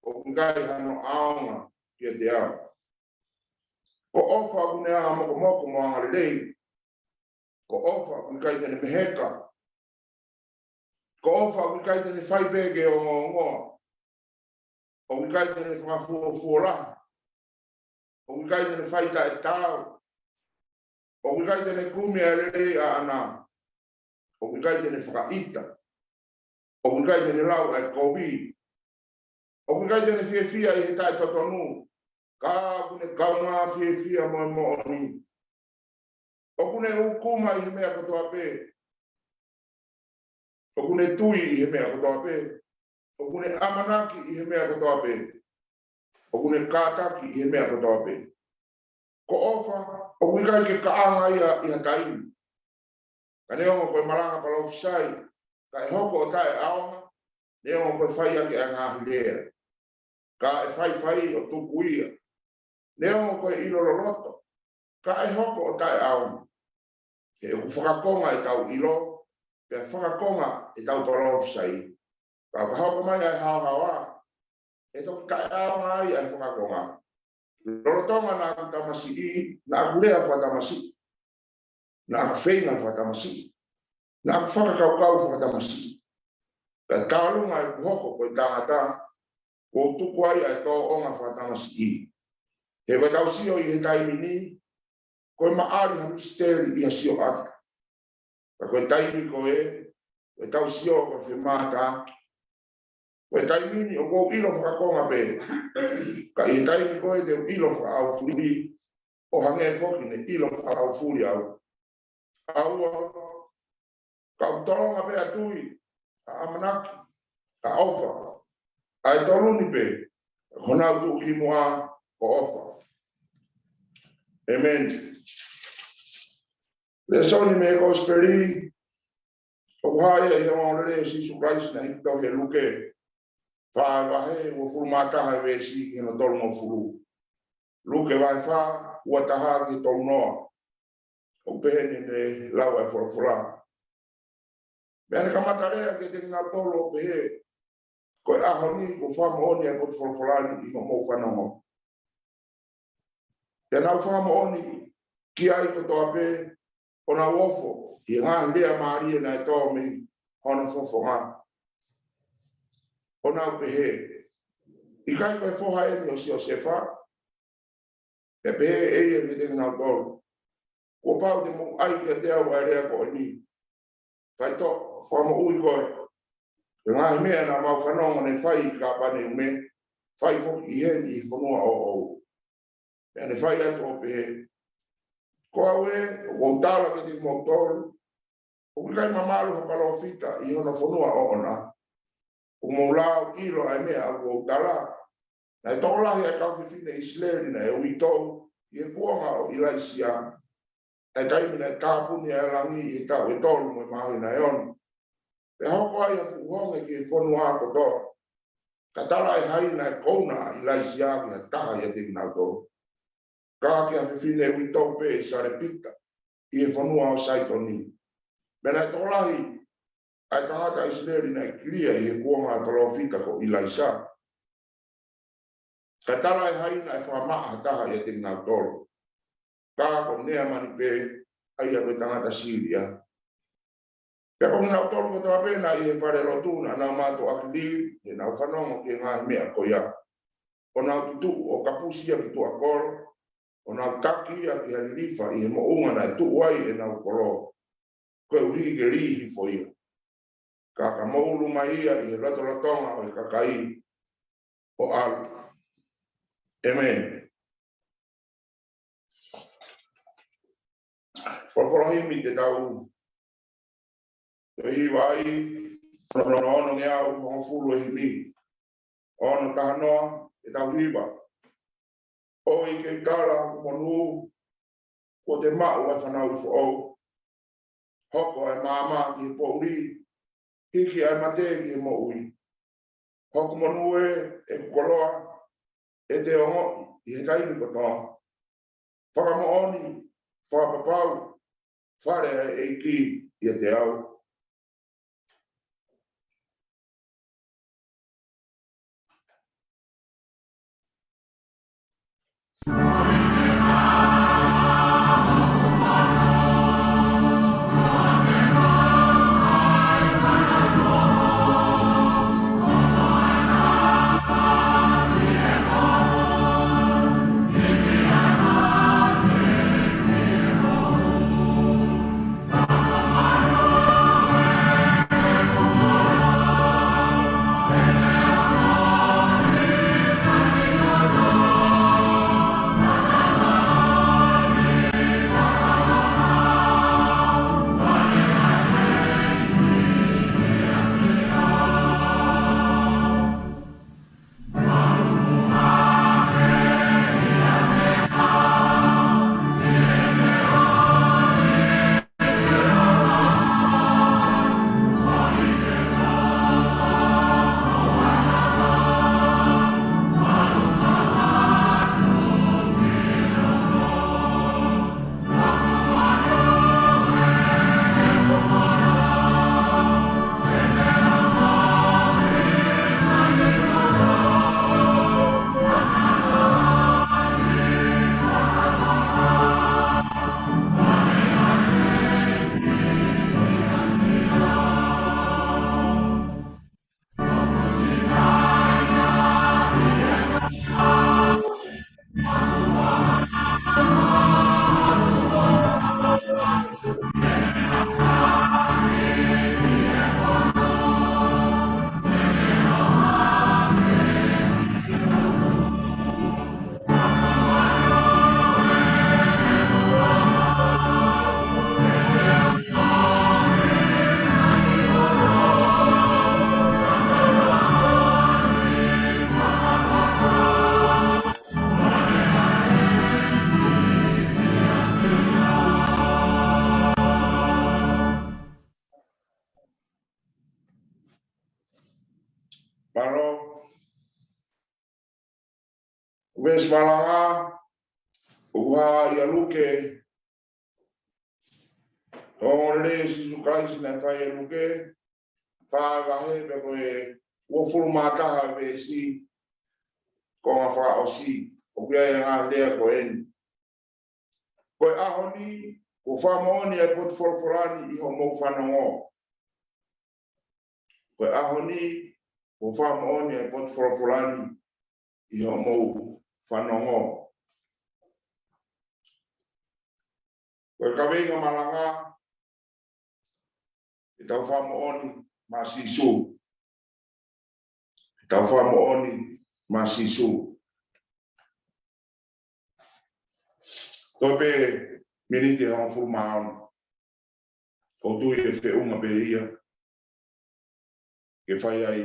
ʻoku ʻikai hano ʻaonga kiate au. Ko e ʻofa ʻoku ne angamokomoko mo angalelei. Ko e ʻofa ʻoku ʻikai te ne meheka. Ko e ʻofa ʻoku ʻikai te ne fai pē ke ongoongoa. ʻOku ʻikai te ne fakafuofuolahi. ʻOku ʻikai te ne fai taʻetaau. ʻOku ʻikai te ne kumi ʻa e lelei ʻaʻana. ʻOku ʻikai te ne fakaʻita. ʻOku ʻikai te ne lau ʻa e kovi. ʻOku ʻikai te ne fiefia ʻi he taʻetotonu, ka ʻoku ne kaungā fiefia mo e moʻoni. ʻOku ne ʻūkuma ʻi he meʻa kotoa pē. ʻOku ne tui ʻi he meʻa kotoa pē. ʻOku ne ʻamanaki ʻi he meʻa kotoa pē. ʻOku ne kātaki ʻi he meʻa kotoa pē. Ko e ʻofa ʻoku ʻikai ke kaʻanga ia ʻi ha taimi. Ka neongo ko e malanga palōfisai, ka ʻe hoko ʻo taʻeʻaonga, neongo ko e fai ʻaki ʻa e ngaahi lea, ka ʻe faifai ʻo tuku ia. Neongo ko e ʻilo loloto, ka ʻe hoko ʻo taʻeʻaonga. He ʻoku fakakonga ʻetau ʻilo, pea fakakonga ʻetau palōfisai. Ka ʻo ka hoko mai ʻa e haohaoa, ʻe toki taʻeʻaonga ai ʻa e fakakonga. Lolotonga naʻa ku tamasiʻi, naʻa ku lea fakatamasiʻi. Naʻa ku feinga fakatamasiʻi. Naʻa ku fakakaukau fakatamasiʻi. Pea tālunga ʻeku hoko ko e tangata, kuo u tuku ai ʻa e tōʻonga fakatamasiʻi. He ko ʻetau sio ʻi he taimi ni, ko e maʻali ha misiteli ʻi ha sioʻata. Ka ko e taimi ko ē, ko ʻetau sio ko e femātaaki. Ko e taimi ni ʻoku ou ʻilo fakakonga pē. Ka ʻi he taimi ko ē te u ʻilo fakaʻaufuli, ʻo hangē foki ne ʻilo fakaʻaufuli au. ʻA ua, ka u tolonga pē ʻa e tui, ʻa e ʻamanaki, ʻa e ʻofa. ʻA e tolu ni pē, ko honau tuʻukimuʻa ko e ʻofa. ʻĒmeni. Lēsoni mei he Kosipeli, ʻoku hā ia ʻi he ongoongolelei ʻo Sīsū Kalaisi naʻe hiki tohi ʻe Luke. Fā vahe, uofulu mā taha veesi ki hono tolungofulu. Luke vahe fā, ua taha ki he tolu noa. ʻOku peheni ʻene lau ʻa e folofola. Pea ne kamata lea kiate kinautolu ʻo pehē, ko e ʻaho ni kuo fakamoʻoni ʻa e potu folofola ni ʻi hoʻomou fanongo. Pea nau fakamoʻoni ki ai kotoa pē, ʻo nau ofo ʻi he ngaahi lea mālie naʻe tō mei hono fofonga. ʻO nau pehē, ʻikai ko e foha eni ʻo Siosefa? Pea pehē ʻe ia kiate kinautolu, kuo pau te mou ʻai kiate au ʻa e lea ko eni. Faitoʻo, fakamoʻui koe. Ko e ngaahi meʻa naʻa mau fanongo ne fai ʻi Kāpaneume, fai foki ʻi heni ʻi he fonua ʻoʻou. Pea ne fai atu ʻo pehē, ko au ē, ʻoku ou tala kiate kimoutolu, ʻoku ʻikai mamalu ha palōfita ʻi hono fonua ʻoʻona. ʻOku mou lāuʻilo ʻa e meʻa ʻoku ou tala. Naʻe tokolahi ʻa e kau fefine ʻIsileli naʻe uitou ʻi he kuonga ʻo ʻIlaisiā, ʻa e taimi naʻe tāpuni ai ʻa e langi ʻi he taʻu ʻe tolu mo e māhina ʻe ono. Pea hoko ai ha fuʻu honge ki he fonua kotoa. Ka talaʻehai naʻe kouna ʻa ʻIlaisiā ki ha taha ʻiate kinautolu, ka ki ha fefine uitou pē ʻi Salepita, ʻi he fonua ʻo Saitoni. Pea naʻe tokolahi ʻa e tangata ʻIsileli naʻe kilia ʻi he kuonga ʻo e palōfita ko ʻIlaisa. Ka tala ʻe hai naʻe fakamaʻa ha taha ʻiate kinautolu, ka ko Neamani pē, ʻa ia ko e tangata Sīlia. Pea ko kinautolu kotoa pē naʻe ʻi he falelotu naʻa nau mātuʻaki lili, heʻenau fanongo ki he ngaahi meʻa ko ia. ʻO nau tutuʻu ʻo kapusi ia ki tuʻa kolo, ʻo nau taki ia ki ha lilifa ʻi he moʻunga naʻe tuʻu ai ʻenau kolo, koeʻuhi ke lī hifo ia. Ka ka moʻulu mai ia ʻi he lotolotonga ʻo e kakai ʻo ʻalu. ʻĒmeni. Folofola himi te tau toe hiva ai, ono, ono ngeau hongofulu e himi. Ono taha noa, te tau hiva. ʻOi ke u tala hoku monū, kuo te maʻu ʻa e fanauʻi foʻou. Hoko ʻa e maama ki he poʻuli, hiki ʻa e mate ki he moʻui. Hoku monū ē, ʻeku koloa, ʻe te ongoʻi ʻi he taimi kotoa. Fakamoʻoni, fakapapau, fale ʻa e ʻEiki ʻiate au. Mālō. Veesi malanga, ʻoku hā ʻia Luke, ʻo e ongoongolelei ʻo Sīsū Kalaisi naʻe fai ʻe Luke, fā vahe pea ko e uofulu mā taha veesi, konga fakaʻosi, ʻoku ʻi ai e ngaahi lea ko eni. Ko e ʻaho ni, kuo fakamoʻoni ʻa e potu folofola ni ʻi hoʻomou fanongo. Ko e ʻaho ni, kuo fakamoʻoni ʻa e potu folofola ni ʻi hoʻomou fanongo. Ko e kaveinga malanga, ʻetau fakamoʻoni maʻa Sīsū. ʻEtau fakamoʻoni maʻa Sīsū. Toe pē miniti ʻe hongofulu mā ono. ʻOku ou tui ʻe feʻunga pē ia ke fai ai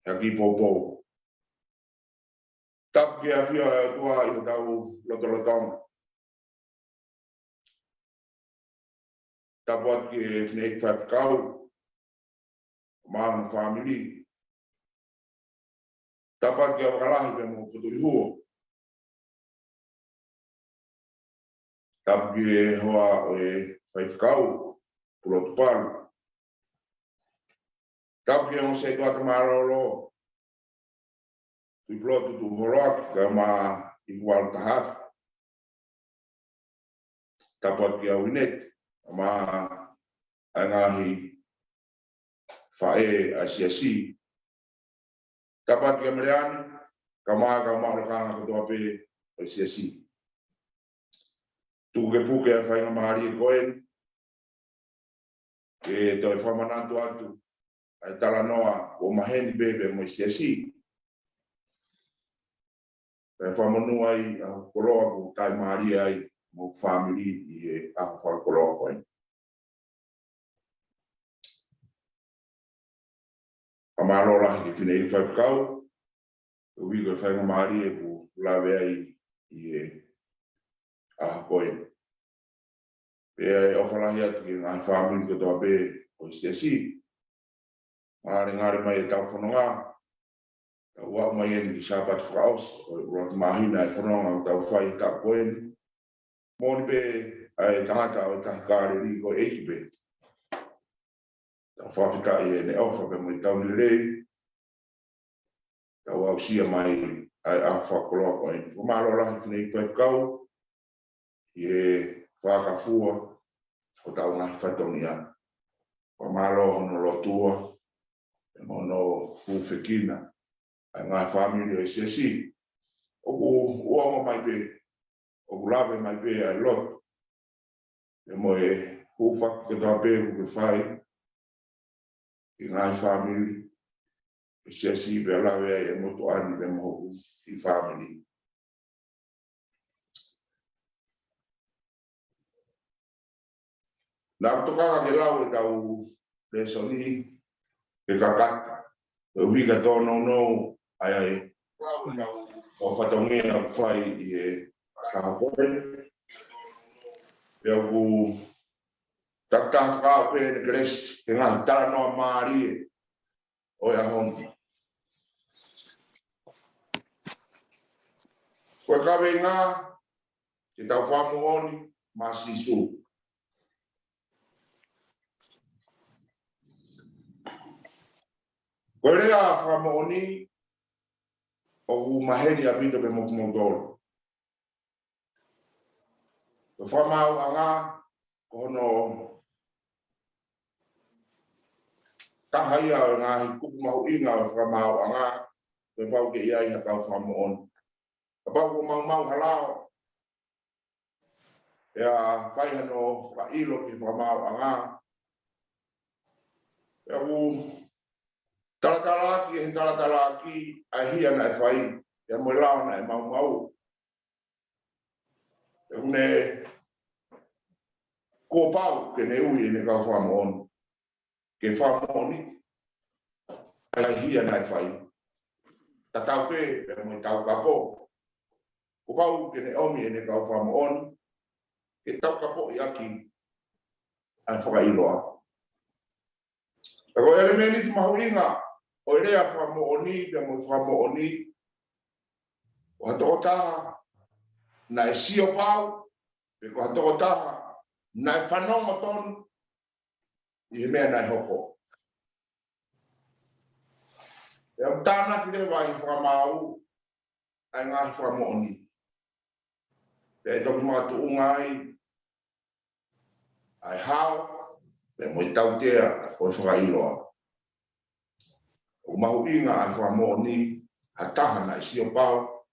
ha kiʻi poupou. Tapu ki he ʻafio ʻa e ʻOtua ʻi hotau lotolotonga. Tapu atu ki he fineʻeiki faifekau, mo hono fāmili. Tapu atu ki he Vakalahi pea mo Putuʻihuo. Tapu ki he hoa ʻo e faifekau, Pulotu Palu. Tapu ki he ongo sētuata mālōlō, Tuʻipulotu Tuʻuholoaki, kae ʻumaʻā ʻIkuvalu Tahafe. Tapu atu ki he ʻUnioni, kae ʻumaʻā ʻa e ngaahi faʻē ʻa e siasi. Tapu atu ki he Meleane, kae ʻumaʻā e kau maʻu lakanga kotoa pē ʻo e siasi. Tuku ke puke ʻa e faingamālie ko eni ke toe fakamanatu atu ʻa e talanoa kuo maheni pē pea mo e siasi. Kae fakamonū ai ʻa hoku koloa kuo u taʻimālie ai mo hoku fāmili ʻi he ʻaho fakakoloa ko eni. Fakamālō lahi ki he fineʻeiki faifekau, koeʻuhi ko e faingamālie kuo u lave ai ʻi he ʻaho ko eni. Pea ʻofa lahi atu ki he ngaahi fāmili kotoa pē ʻo e siasi. Mālō e ngale mai ʻetau fononga. Tau aʻu mai eni ki he Sāpate fakaʻosi ʻo e ʻuluaki māhina ʻo e fononga ʻoku tau fai he taʻu ko eni. Moʻoni pē ʻa e tangata ʻo e Tahi Kāleli ko e ʻEiki pē. Tau fakafetaʻi heʻene ʻofa pea mo e tauhi lelei. Tau aʻusia mai ʻa e ʻaho fakakoloa ko eni. Fakamālō lahi ki he fineʻeiki faifekau ʻi he fakafua ʻo hotau ngaahi fatongia. Fakamālō hono lotua pea mo hono hūfekina ʻa e ngaahi fāmili ʻo e siasi. ʻOku ongo mai pē, ʻoku lave mai pē ʻa e lotu pea mo e hūfaki kotoa pē ʻoku ke fai ki he ngaahi fāmili ʻo e siasi, pea lave ai e motuʻa ni pea mo hoku kiʻi fāmili. Naʻa ku tokanga ke lau ʻetau lēsoni ke kakata, koeʻuhi ka tōnounou ai ʻa e fatongia ʻoku fai ʻi he ʻaho ko eni. Pea ʻoku takitaha fakaʻau pē ʻene kelesi ki he ngaahi talanoa mālie ʻo e ʻaho ni. Ko e kaveinga, ke tau fakamoʻoni maʻa Sīsū. Ko e lea fakamoʻoni ʻoku maheni ʻaupito pē mo kimoutolu. Ko e fakamaauʻanga ko hono taha ia ʻo e ngaahi kupu mahuʻinga ʻo e fakamaauʻanga, ko e pau ke ʻi ai ha kau fakamoʻoni. Kapau kuo maumau ha lao, pea fai hano fakaʻilo ki he fakamaauʻanga, pea ʻoku talatalaaki ʻe he talatalaaki ʻa e hia naʻe fai, pea mo e lao naʻe maumau. Pea ʻoku ne kuo pau ke ne ui ʻene kau fakamoʻoni ke fakamoʻoni ʻa e hia naʻe fai. Tatau pē pea mo e taukapo. Kuo pau ke ne ʻomi ʻene kau fakamoʻoni ke taukapoʻi ʻaki ʻa e fakaʻiloa. Ka ko e ʻelemēniti mahuʻinga ʻo e lea fakamoʻoni pea mo e fakamoʻoni, ko ha tokotaha naʻe sio pau, pe ko ha tokotaha naʻe fanongo tonu ʻi he meʻa naʻe hoko. Pea ʻoku tānaki leva ʻe he fakamaau ʻa e ngaahi fakamoʻoni. Pea ʻe toki makatuʻunga ai ʻa e hao, pea mo e tautea ʻo e fakaʻiloa. ʻOku mahuʻinga ʻa e fakamoʻoni ha taha naʻe sio pau,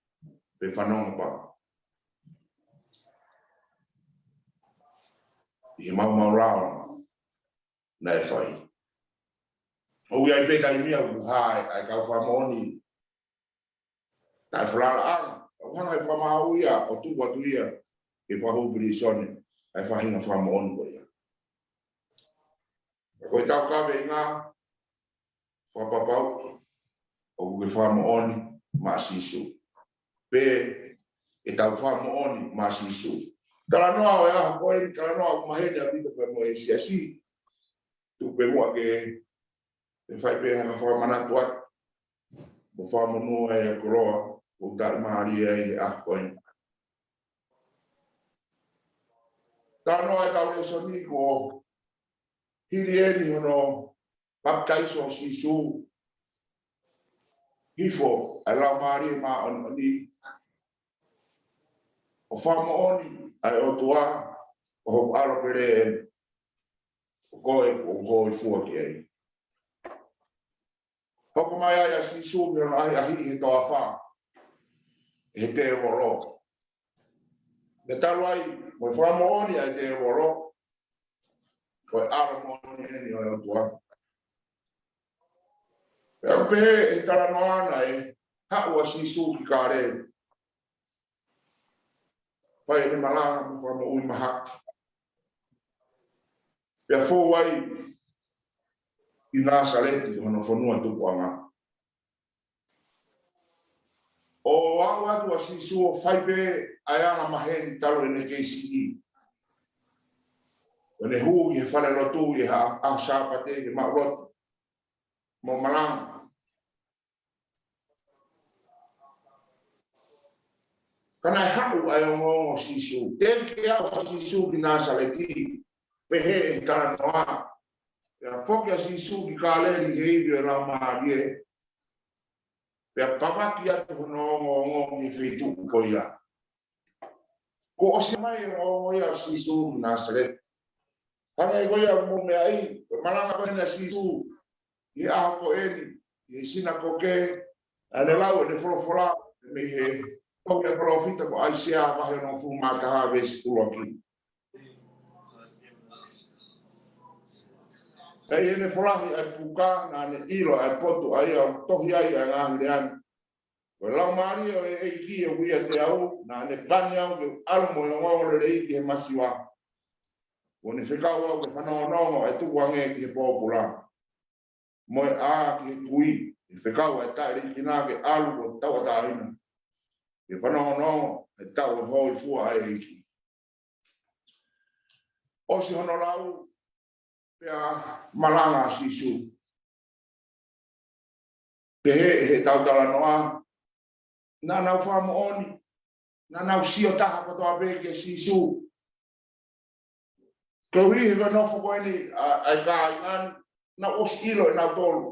pe fanongo pau ʻi he maumau lao naʻe fai. ʻOku ʻi ai pē taimi ia ʻoku hā ai ʻa e kau fakamoʻoni naʻe falalaʻanga, ʻoku hanga ʻe he fakamaau ia ʻo tuku atu ia ki he fakahū pilīsone ʻa e faʻahinga fakamoʻoni ko ia. Ka ko ʻetau kaveinga fakapapau, ʻoku ke fakamoʻoni maʻa Sīsū. Pe ʻe tau fakamoʻoni maʻa Sīsū. Talanoa ʻo e ʻaho ko eni, talanoa ʻoku maheni ʻaupito pea mo e siasi. Tuku pē muʻa ke, ke fai pē hanga fakamanatu atu mo fakamonū ai e koloa kuo u taʻimālie ai he ʻaho ko eni. Talanoa ʻetau lēsoni, kuo hili eni hono papitaiso ʻo Sīsū, hifo ʻa e Laumālie Māʻoniʻoni, ʻo fakamoʻoni ʻa e ʻOtua, ʻo hoku ʻAlo pele ʻeni, ʻoku ou, ʻoku ou hōifua ki ai. Hoko mai ai ʻa Sīsū mei hono ʻahiʻahiʻi he toafa ʻe he tēvolo. Pea talu ai mo e fakamoʻoni ʻa e tēvolo, ko e ʻAlo moʻoni ʻeni ʻo e ʻOtua. Pea ʻoku pehē ʻe he talanoa naʻe haʻu ʻa Sīsū ki Kāleli, fai ʻene malanga mo fakamoʻui mahaki. Pea fou ai ʻi Nāsaleti, hono fonua tupuʻanga. ʻO aʻu atu ʻa Sīsū ʻo fai pē ʻa e anga maheni talu ʻene kei siʻi, ʻo ne hū ki he falelotu ʻi he ʻaho Sāpate ke maʻulotu mo malanga. Ka naʻe haʻu ʻa e ongoongo ʻo Sīsū. Teʻeki ke aʻu ʻa Sīsū ki Nāsaleti, pehē ʻe he talanoa. Pea foki ʻa Sīsū ki Kāleli he ivi ʻo e Laumālie, pea pāpaki atu hono ongoongo ki he feituʻu ko ia. Kuo ʻosi mai e ongoongo ia ʻo Sīsū ki Nāsaleti. Hangē ko ia ʻoku mou meaʻi, ko e malanga ko eni ʻa Sīsū ʻi he ʻaho ko eni ʻi he sinakoke, ʻa ʻene lau ʻene folofola mei he tohi ʻa e palōfita ko ʻAisea, vahe hongofulu mā taha, veesi ʻuluaki. Pea ʻi heʻene folahi ʻa e puka, naʻa ne ʻilo ʻa e potu ʻa ia ʻoku tohi ai ʻa e ngaahi lea ni. Ko e Laumālie ʻo e ʻEiki ʻoku ʻiate au, naʻa ne pani au ke u ʻalu mo e ongoongolelei ki he masiva. Kuo ne fekau au ke fanongonongo ʻa e tukuange ki he pōpula, mo e ʻā ki he kui, ke fekau ʻa e taʻeliʻikina ke ʻalu ʻo tauʻatāina, ke fanongonongo ʻa e taʻu ʻo e hōifua ʻa e ʻEiki. ʻOsi hono lau, pea malanga ʻa Sīsū. Pehē ʻe he tau talanoa, naʻa nau fakamoʻoni, naʻa nau sio taha kotoa pē kia Sīsū. Koeʻuhi he ko e nofo ko eni ʻa, ʻa e kāinga ni, naʻe ʻosi ʻilo ʻe nautolu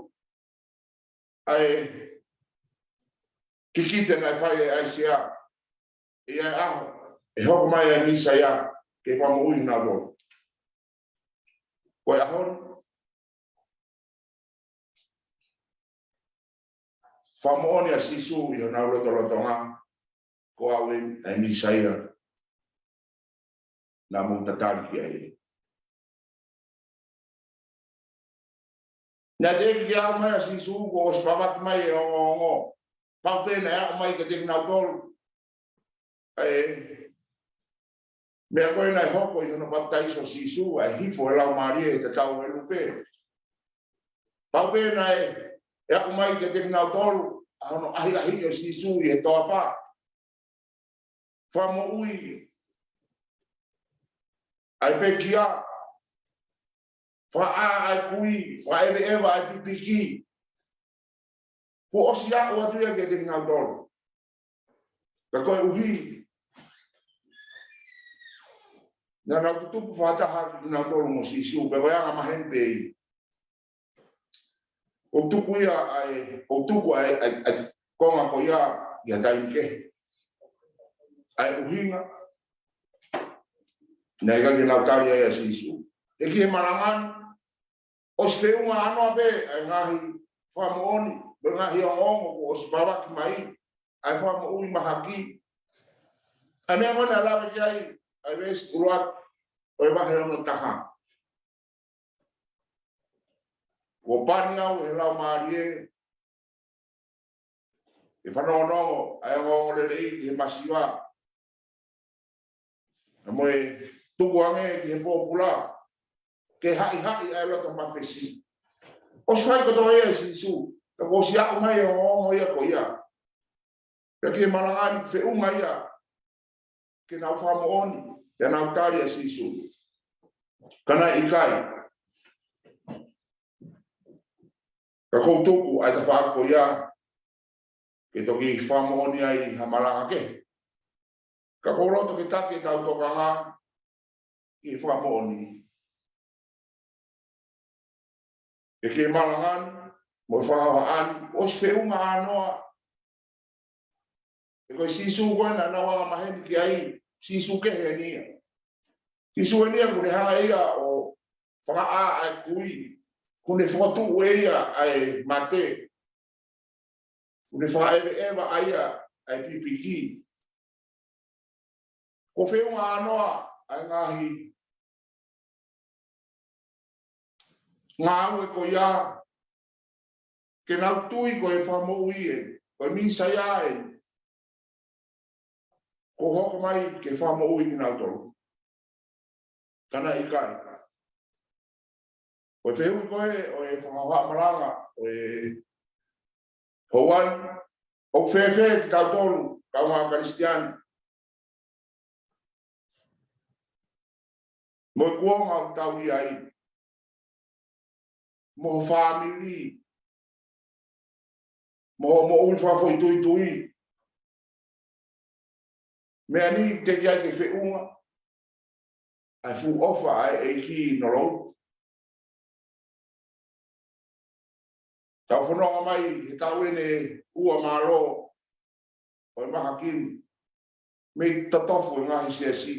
ʻa e kikite naʻe fai ʻe ʻAisea, ʻi he ʻaho ʻe hoko mai ai ʻa e Mīsaia ke fakamoʻui kinautolu. Ko e ʻaho ni, fakamoʻoni ʻa Sīsū ʻi honau lotolotonga, ko au eni ʻa e Mīsaia naʻa mou tatali ki ai. Naʻe teʻeki ke aʻu mai ʻa Sīsū kuo ʻosi pāpaki mai e ongoongo. Pau pē naʻe aʻu mai kiate kinautolu ʻa e meʻa ko ē naʻe hoko ʻi hono papitaiso ʻo Sīsū, ʻa e hifo e Laumālie he tatau ʻo e lupe. Pau pē naʻe aʻu mai kiate kinautolu ʻa hono ʻahiʻahiʻi ʻo Sīsū ʻi he toafa, fakamoʻui ʻa e pekia, fakaʻā ʻa e kui, fakaʻeveʻeva ʻa e pipiki. Kuo ʻosi aʻu atu ia kiate kinautolu. Ka koeʻuhi naʻa nau tutupu fakataha kinautolu mo Sīsū, pea ko e anga maheni pē ia. ʻOku tuku ia ʻa e, ʻoku tuku ʻa e, ʻa e, ʻa e konga ko ia ʻi ha taimi kehe. ʻA e ʻuhinga naʻe ʻikai ke nau tali ai ʻa Sīsū. He ki he malanga ni, ʻosi feʻunga ʻanoa pē ʻa e ngaahi fakamoʻoni, mo e ngaahi ongoongo kuo ʻosi pāpaki mai, ʻa e fakamoʻui mahaki. ʻA e meʻa ko ē naʻe lave ki ai ʻa e veesi ʻuluaki ʻo e vahe ono taha. Kuo pani au ʻe he Laumālie ke fanongonongo ʻa e ongoongolelei ki he masiva, mo e tukuange ki he pōpula, ke haʻihaʻi ʻa e loto mafesi. ʻOsi fai kotoa ia ʻe Sīsū, ka kuo ʻosi aʻu mai e ongoongo ia ko ia. Pea ki he malanga ni, feʻunga ia ke nau fakamoʻoni, ke nau tali ʻa Sīsū. Ka naʻe ʻikai. Ka ʻoku ou tuku ʻa e tafaʻaki ko ia ke toki fakamoʻoni ai ha malanga kehe. Ka ʻoku ou loto ke taki ʻetau tokanga ki he fakamoʻoni. ʻEiki, malanga ni, mo e fakahohaʻa ni, ʻosi feʻunga ʻānoa. He ko e Sīsū ko ē naʻa nau angamaheni ki ai, Sīsū kehe eni ia. Sīsū eni ia kuo ne hanga ʻe ia ʻo fakaʻā ʻa e kui, kuo ne fokotuʻu ʻe ia ʻa e mate, kuo ne fakaʻeveʻeva ʻa ia ʻa e pipiki. Kuo feʻunga ʻānoa ʻa e ngaahi ngāue ko ia, ke nau tui ko e Fakamoʻui ē, ko e Mīsaia ē, kuo hoko mai ke fakamoʻui kinautolu. Ka naʻe ʻikai. Ko e fehuʻi ko ē ʻo e fakahohaʻa malanga ʻo e houa ni, ʻoku fēfē kitautolu, kāinga Kalisitiane, mo e kuonga ʻoku tau ʻi ai, mo ho fāmili, mo hoʻo moʻui fakafoʻituitui? Meʻa ni teʻeki ai ke feʻunga ʻa e fuʻu ʻofa ʻa e ʻEiki ʻi ho loto. Tau fononga mai he taʻu eni ʻe ua mālō ʻo e mahaki ni, mei he totofu e ngaahi siasi.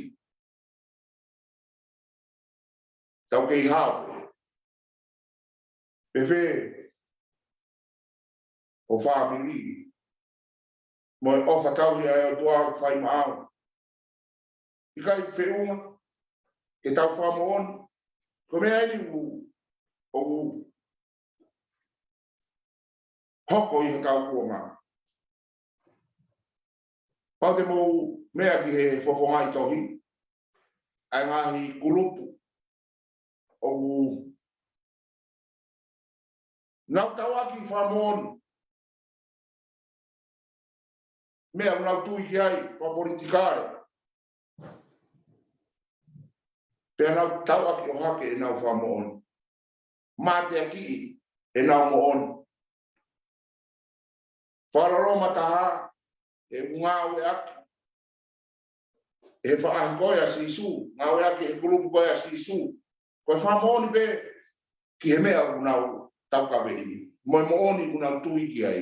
Tau kei hao. Fēfē ho fāmili? Mo e ʻofa tauhi ʻa e ʻOtua ʻoku fai maʻau? ʻIkai feʻunga ke tau fakamoʻoni? Ko e meʻa eni ʻoku, ʻoku hoko ʻi hotau kuonga. Pau te mou meʻa ki he fofonga ʻi tohi, ʻa e ngaahi kulupu ʻoku nau tauʻaki fakamoʻoni meʻa ʻoku nau tui ki ai, fakapolitikale. Pea nau tauʻaki ʻohake ʻenau fakamoʻoni, mateakiʻi ʻenau moʻoni. Fakaloloma taha ʻe ngāueʻaki ʻe he faʻahi ko ē ʻa Sīsū, ngāueʻaki ʻe he kulupu ko ē ʻa Sīsū, ko e fakamoʻoni pē ki he meʻa ʻoku nau taukaveʻi, mo e moʻoni ʻoku nau tui ki ai.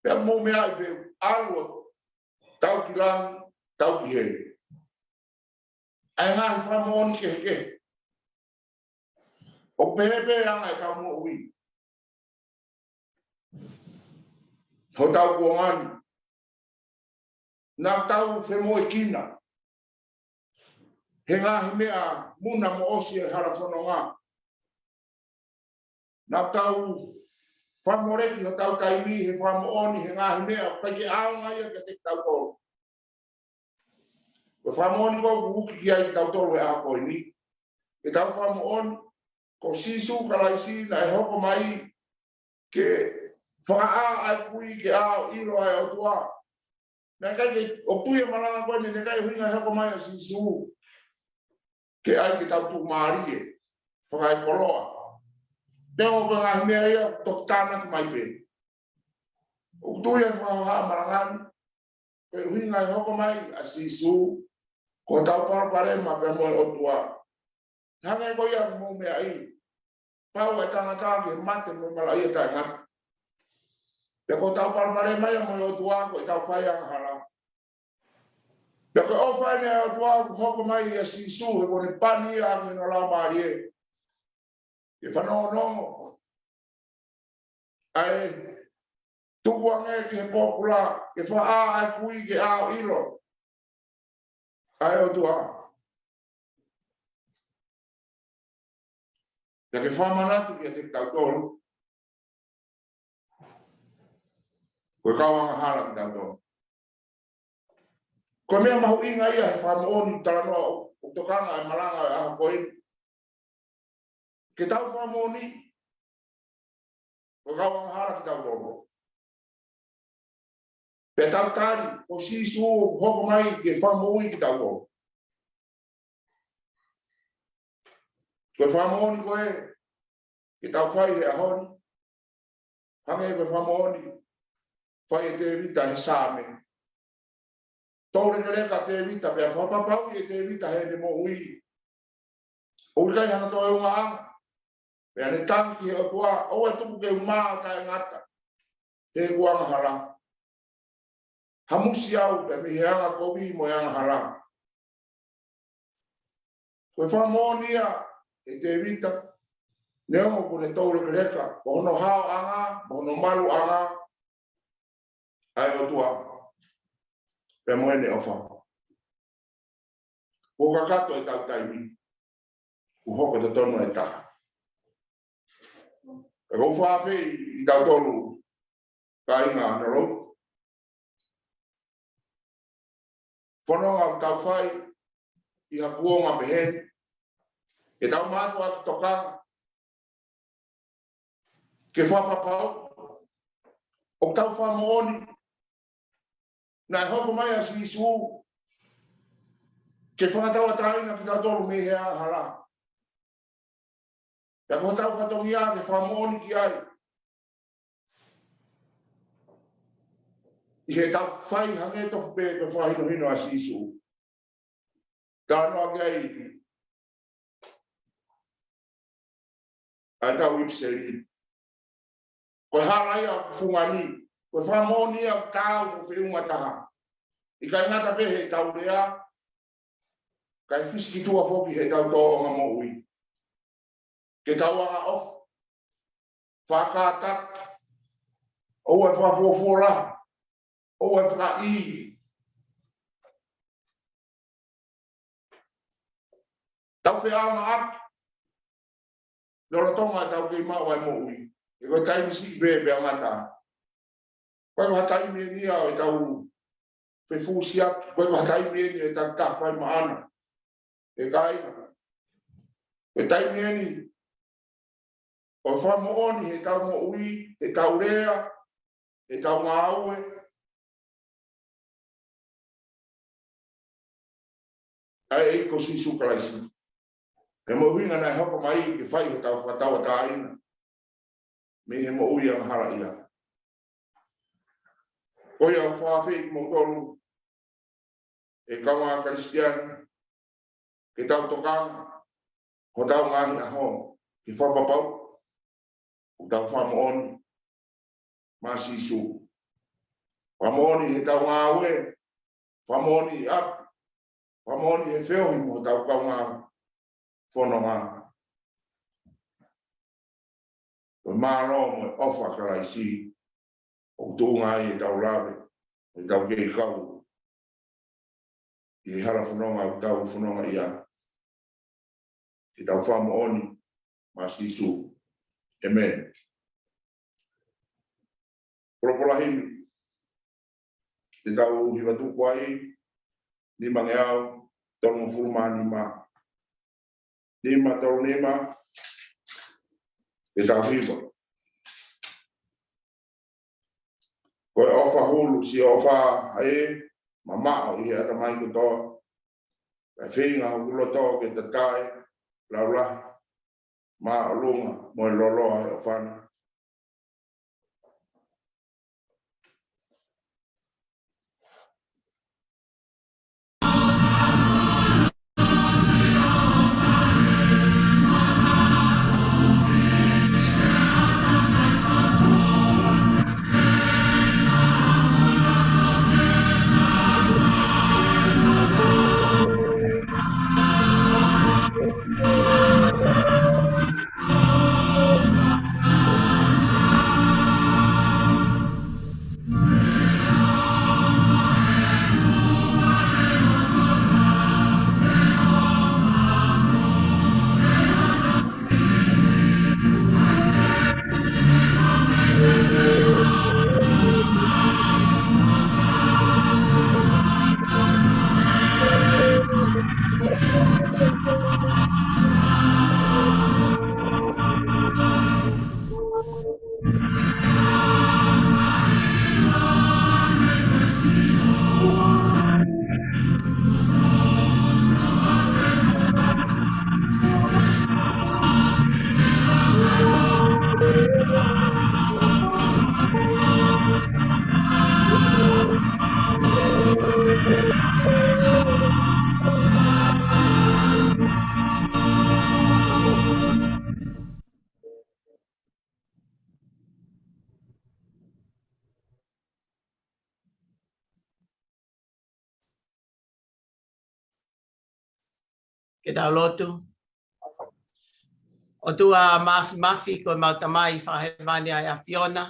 Pea mou meaʻi pē, ʻalu ʻo tau ki langi, tau ki heli. ʻA e ngaahi fakamoʻoni kehekehe. ʻOku pehē pē anga ʻetau moʻui. Hotau kuonga ni, naʻa tau femoʻuekina he ngaahi meʻa muna mo ʻosi e hala fononga. Naʻa tau fakamoleki hotau taimi he fakamoʻoni he ngaahi meʻa ʻoku ʻikai ke ʻaonga ia kiate kitautolu. Ko e fakamoʻoni ko ē ʻoku uki ki ai kitautolu he ʻaho ko eni, ke tau fakamoʻoni ko Sīsū Kalaisi naʻe hoko mai ke fakaʻā ʻa e kui ke ʻā ʻo ʻilo ʻa e ʻOtua. Naʻe ʻikai ke, ʻoku tui e malanga ko eni, naʻe ʻikai ʻuhinga e hoko mai ʻa Sīsū ke ʻai ke tau tuʻumālie, fakaekoloa. Neongo ko e ngaahi meʻa ia ʻoku toki tānaki mai pē. ʻOku tui e fakahohaʻa malanga ni, ko e ʻuhinga e hoko mai ʻa Sīsū, ko hotau palopalema pea mo e ʻOtua. Hangē ko ia ʻoku mou meaʻi, pau e tangata ki he mate mo e malaʻia taʻengata. Pea ko hotau palopalema ia mo e ʻOtua, ko ʻetau fai angahala. Pea ko e ʻofa eni ʻa e ʻOtua ʻoku hoko mai ʻia Sīsū, he kuo ne pani ia ʻaki hono Laumālie ke fanongonongo ʻa e tukuange ki he pōpula, ke fakaʻā ʻa e kui ke ʻā ʻo ʻilo ʻa e ʻOtua. Pea ke fakamanatu kiate kitautolu, ko e kau angahala kitautolu. Ko e meʻa mahuʻinga ia he fakamoʻoni, talanoa ʻo, ʻo tokanga e malanga e ʻaho ko eni. Ke tau fakamoʻoni, ko e kau angahala kitautolu. Pea tau tali, ko Sīsū ʻoku hoko mai ke fakamoʻui kitautolu. Ko e fakamoʻoni ko ē ke tau fai he ʻaho ni, hangē ko e fakamoʻoni fai ʻe Tēvita he Saame. Toulekeleka ʻa Tēvita, pea fakapapauʻi ʻe Tēvita heʻene moʻui ʻoku ʻikai hano toeungaʻanga. Pea ne tangi ki he ʻOtua, ʻoua ʻe tuku ke u mā ʻo taʻengata heʻeku angahala. Hamusi au pē mei he anga kovi mo e angahala. Ko e fakamoʻoni ia ʻe Tēvita, neongo kuo ne toulekeleka, ko hono haoʻanga, mo hono maluʻanga, ʻa e ʻOtua, pea mo ʻene ʻofa. Kuo kakato ʻetau taimi, kuo hoko totonu e taha. Pea ʻoku ou fakaafeʻi kitautolu, kāinga ʻa e lotu. Fononga ʻoku tau fai ʻi ha kuonga pehē ni, ke tau mātuʻaki tokanga, ke fakapapauʻi ʻoku tau fakamoʻoni naʻe hoko mai ʻa Sīsū ke fakatauʻatāina kitautolu mei he angahala. Pea ko hotau fatongia ke fakamoʻoni ki ai ʻi heʻetau fai hangē tofu pē ko e fakahinohino ʻa Sīsū. Talanoa ki ai ʻa ʻetau ʻipiseli. Ko e hala ia ʻoku fungani, ko e fakamoʻoni ia ʻoku taau mo feʻunga taha. ʻIkai ngata pē heʻetau lea, kae fisikitua foki heʻetau tōʻonga moʻui. Ke tau angaʻofa, fakataki, ʻoua ʻe fakafuofuolahi, ʻoua ʻe fakaʻī. Tau feʻaongaʻaki lolotonga ʻetau kei maʻu ʻa e moʻui. He ko e taimi siʻi pē pea ngata. Ko e ko ha taimi eni ia ʻo ʻetau fefusiaki, ko e ko ha taimi eni ʻo ʻetau taʻefai maʻana. ʻE kāinga, ko e taimi eni ʻo fakamoʻoni heʻetau moʻui, heʻetau lea, heʻetau ngāue ʻa e ʻEiki ko Sīsū Kalaisi. Pea mo e ʻuhinga naʻe hoko mai ke fai hotau fakatauʻatāina mei he moʻui angahala ia. Ko ia ʻoku ou fakaafeʻi kimoutolu, ʻe kāinga Kalisitiane, ke tau tokanga hotau ngaahi ʻaho ke fakapapauʻi ʻoku tau fakamoʻoni maʻa Sīsū. Fakamoʻoni heʻetau ngāue, fakamoʻoni ʻi ʻapi, fakamoʻoni he feohi mo hotau kaungā fononga. Ko e mālō mo e ʻofa ʻa Kalaisi ʻoku tuʻunga ai ʻetau lave, ʻetau kei kau ʻi he hala fononga ʻoku tau fononga ʻi ai. Ke tau fakamoʻoni maʻa Sīsū. ʻĒmeni. Folofola himi te tau hiva tuku ai, nimangeau tolungofulu mā nima. Nima tolu nima, te tau hiva. Ko e ʻofa hulu, siʻoto ʻa e mamaʻo ʻi he ʻatamai kotoa. Kae feinga hoku loto ke tatae, laulahi, māʻolunga, mo e loloa he ʻofa na. Ke tau lotu. ʻOtua Māfimafi, ko ʻemau Tamai Fakahēvani ʻa e ʻAfiona.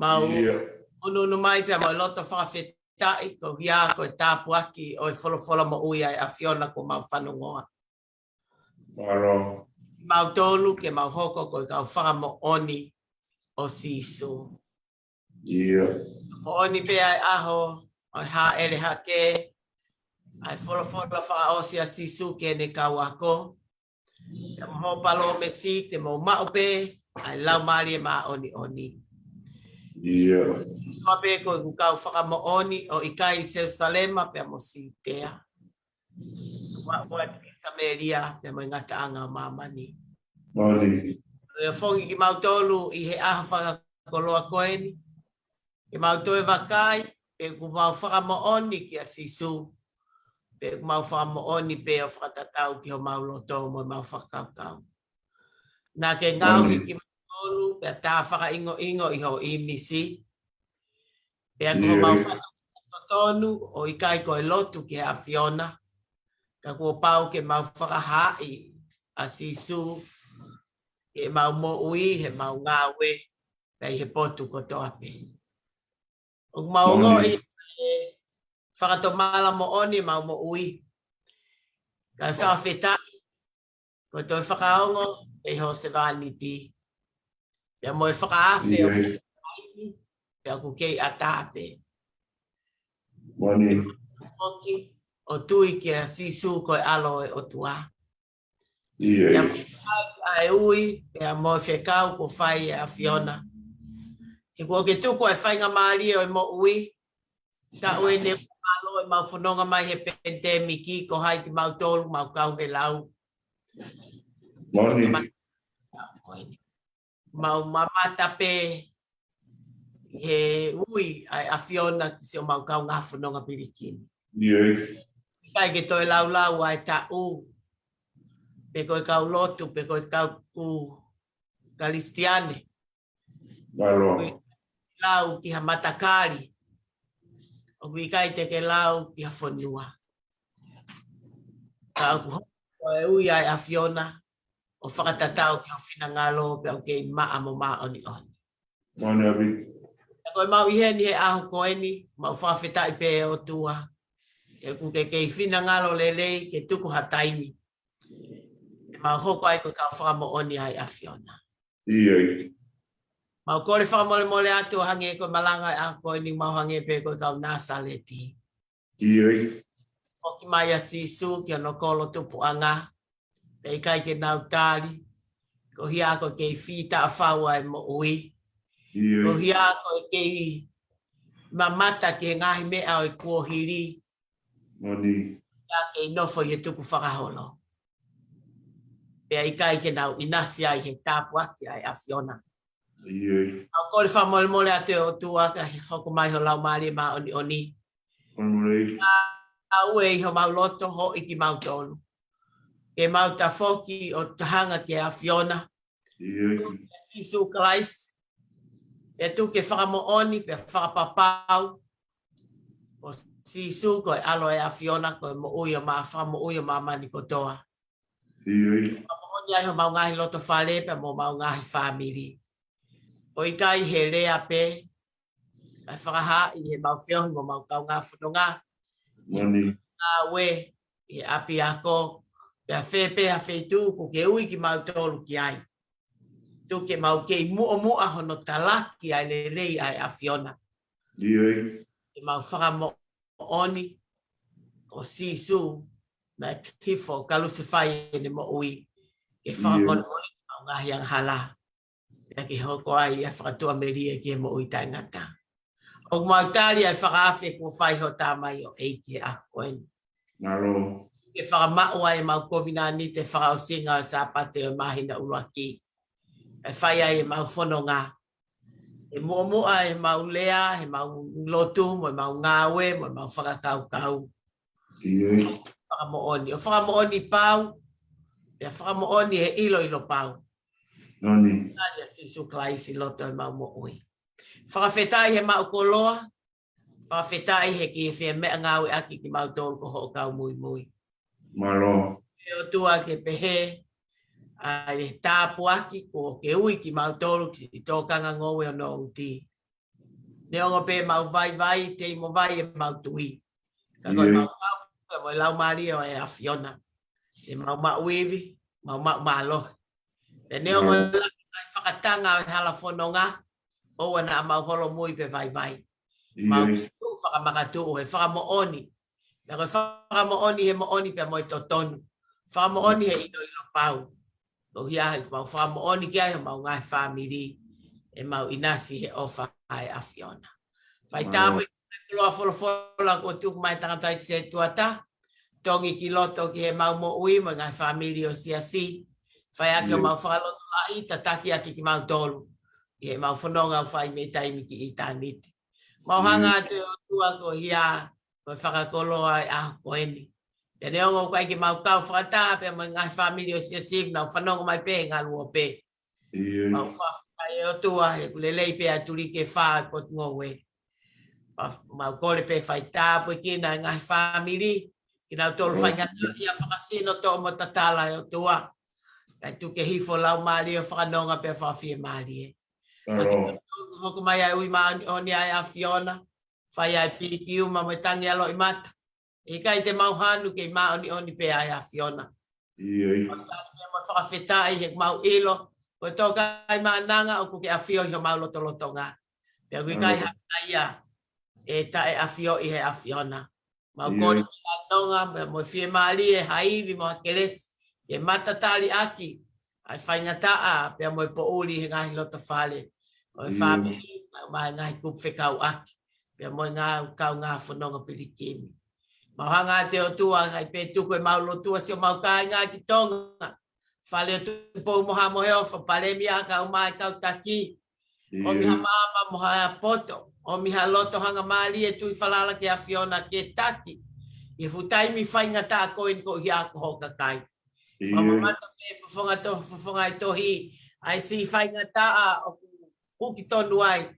Mau ʻunuʻunu mai pea mo e loto fakafetaʻi, ko ia ko e tāpuaki ʻo e folofola moʻui ʻa e ʻAfiona kuo mau fanongoa. Mālō. Mau tolu ke mau hoko ko e kau fakamoʻoni ʻo Sīsū. Moʻoni pē ʻa e ʻaho ʻo e hāʻele hake ʻa e folofola fakaʻosi ʻa Sīsū ki heʻene kau ako. Pea mo hoʻo palōmesi te mou maʻu pē ʻa e Laumālie Māʻoniʻoni. Koā pē ko ʻeku kau fakamoʻoni ʻo ʻikai ʻi Selusalema pea mo Siutea, ʻo aʻu atu ki Samēlia pea mo e ngataʻanga ʻo māmani. ʻOku ʻaonga kimautolu ʻi he ʻaho fakakoloa ko eni ke mau toe vakai pe ʻoku mau fakamoʻoni kia Sīsū, pe ʻoku mau fakamoʻoni pē ʻo fakatatau ki homau loto mo ʻemau fakakaukau. Naʻa ke ngaohi kimautolu pea tā fakaʻingoʻingo ʻi ho ʻīmisi, pea ko homau fakatotonu ʻo ʻikai ko e lotu ki he ʻAfiona, ka kuo pau ke mau fakahaaʻi ʻa Sīsū ki heʻemau moʻui, heʻemau ngāue, pea ʻi he potu kotoa pē. ʻOku mau ongoʻi ʻe fakatomala moʻoni ʻemau moʻui. Kae fakafetaʻi ko e toe fakaongo ʻi ho sevāniti, pea mo e fakaafe ʻoku kei ʻatā pē. Foki ʻo tui kia Sīsū ko e ʻAlo ʻo e ʻOtua. Pea mo e ʻai ʻa e ui pea mo e fekau kuo fai ʻe he ʻAfiona. He kuo ke tuku ʻa e faingamālie ʻo e moʻui, taʻu eni ʻoku mālō ʻemau fononga mai he penitēmiki, ko hai kimautolu mau kau he lau. Mau mamata pē he ui ʻa e ʻAfiona ki siʻomau kaungā fononga pilikimi. ʻIkai ke toe laulau ʻa e taʻu, pe ko e kau lotu, pe ko e kau Kalisitiane. Lau ki ha matakali, ʻoku ʻikai te ke lau ki ha fonua. Ka ʻoku hoko ʻa e ui ʻa e ʻAfiona ʻo fakatatau ki ho finangalo pea ʻoku kei maʻa mo māʻoniʻoni. Pea ko ʻemau ʻi heni he ʻaho ko eni, mau fakafetaʻi pē ʻOtua, he ʻoku ke kei finangalo lelei ke tuku ha taimi ke mau hoko ai ko e kau fakamoʻoni ʻa e ʻAfiona. Mau kole fakamolemole atu ʻo hangē ko e malanga ʻa e ʻaho ko eni, mau hangē pē ko e kau Nāsaleti. ʻOki mai ʻa Sīsū ki hono kolo tupuʻanga, pea ʻikai ke nau tali. Ko ia ko e kei fita ʻa fau ʻa e moʻui. Ko ia ko e kei mamata ki he ngaahi meʻa ʻo e kuohili. Pea kei nofo ʻi he tukufakaholo, pea ʻikai ke nau ʻinasi ai he tāpuaki ʻa e ʻAfiona. Mau kole fakamolemole atu ʻe ʻOtua ka hoko mai ho Laumālie Māʻoniʻoni. Ka ʻoua ʻe ʻi homau loto hoʻi kimautolu ke mau tafoki ʻo hanga ki he ʻAfiona. Sīsū Kalaisi, pea tuku ke fakamoʻoni pea fakapapau ko Sīsū ko e ʻAlo ʻo e ʻAfiona, ko e moʻui ʻo mā- fakamoʻui ʻo māmani kotoa. Fakamoʻoni ai homau ngaahi loto fale pea mo homau ngaahi fāmili. ʻO ʻikai he lea pē, kae fakahaaʻi ʻe heʻemau feohi mo homau kaungā fononga, ngāue, ʻi he ʻapiako, pea fē pē ha feituʻu ʻoku ke ui kimautolu ki ai. Tuku ke mau kei muʻomuʻa hono talaki ʻa e lelei ʻa e ʻAfiona. Ke mau fakamoʻoni ko Sīsū naʻe hifo ʻo kalusefai ʻene moʻui ke fakamolemole ʻemau ngaahi angahala, pea ke hoko ai ʻa e fakatuʻamelie ki he moʻui taʻengata. ʻOku mau tali ʻa e fakaafe kuo fai ʻe ho Tamai ʻo e ʻEiki he ʻaho ko eni. Ke fakamaʻu ai ʻemau kovinānite fakaʻosinga ʻo e Sāpate ʻo e māhina ʻuluaki, ʻe fai ai ʻemau fononga. ʻE muʻomuʻa ʻemau lea, ʻemau lotu, mo ʻemau ngāue, mo ʻemau fakakaukau. Fakamoʻoni, ʻo fakamoʻoni pau, pea fakamoʻoni he ʻiloʻilo pau. ʻIa Sīsū Kalaisi ʻi loto ʻemau moʻui. Fakafetaʻi he maʻu koloa, fakafetaʻi he kei fie meʻangāueʻaki kimautolu ko hoʻo kau muimui. Mālō. ʻE ʻOtua ke pehē ʻa e tāpuaki kuo ke ui kimautolu ki he tōkanga ngoue ʻo Nouti. Neongo pē mau vaivai, teimo vai ʻemau tui. Ka ko ʻemau kau, ka ko e Laumālie ʻo e ʻAfiona. ʻEmau maʻu ivi, mau maʻu mālohi. Pea neongo ʻa e fakatanga ʻo e hala fononga, ʻoua naʻa mau holomui pe vaivai. Mau tuʻu fakamakatuʻu he fakamoʻoni. Pea ko e fakamoʻoni he moʻoni pea mo e totonu. Fakamoʻoni he ʻiloʻilo pau. Ko ia ʻemau fakamoʻoni ki ai ʻemau ngaahi fāmili. ʻEmau ʻinasi he ʻofa ʻa e ʻAfiona. Fai tāpui koloa folofola kuo tuku mai tangata ʻi he setuata. Tongi ki loto ki heʻemau moʻui mo e ngaahi fāmili ʻo e siasi. Fai ake ʻemau fakalotolahi, tataki ake kimautolu. ʻI heʻemau fononga ʻoku fai mei taimi ki ʻitāniti. Mau hanga atu ʻe ʻOtua ko ia, ko e fakakoloa ʻa e ʻaho ko eni. Pea neongo ʻoku ʻikai ke mau kau fakataha pea mo e ngaahi fāmili ʻo e siasi, nau fanongo mai pē he ngaluope. Mau fakafetaʻi ʻe ʻOtua he ʻoku lelei pē ʻa e tuliki ʻe fā ʻo e potungāue. Mau kole pē fai tāpuekina e ngaahi fāmili, kinautolu faingataʻaʻia fakasino, toʻo mo tatala ʻe ʻOtua. Kae tuku ke hifo Laumālie ʻo fakanonga pea fakafiemālie. Hoko mai ʻa e ui māʻoniʻoni ʻa e ʻAfiona, fai ʻa e pīkiuma mo e tangi ʻa e loʻimata. ʻIkai te mau hanu kei māʻoniʻoni pē ʻa e ʻAfiona. Mau tali pē mo fakafetaʻi he mau ʻilo ko e tōkaimaʻananga ʻoku ke ʻafio ʻi homau lotolotonga. Pea ʻoku ʻikai hano ia ʻe taʻeʻafioʻi he ʻAfiona. Mau kole ke nonga mo e fiemālie, ha ivi mo ha kelesi ke matatali ʻaki ʻa e faingataʻa pea mo e poʻuli he ngaahi loto fale ʻo e fāmili, mo e ngaahi kupu fekauʻaki, pea mo e ngaahi kaungā fononga pilikimi. Mau hanga atu ʻe ʻOtua, ʻikai pē tuku ʻemau lotua siʻomau kāinga ki Tonga. Fale ʻo Tupou mo Haʻa Moheofo, Palēmia, kau mai kau taki. ʻOmi ha maama mo ha poto, ʻomi ha loto hangamālie, tui falala ki he ʻAfiona ke taki ʻi he fuʻu taimi faingataʻa ko eni ko ia ko ho kakai. Mau mamata pē fofonga to-, fofonga ʻi he tohi, ʻa e siʻi faingataʻa ʻoku huki tonu ai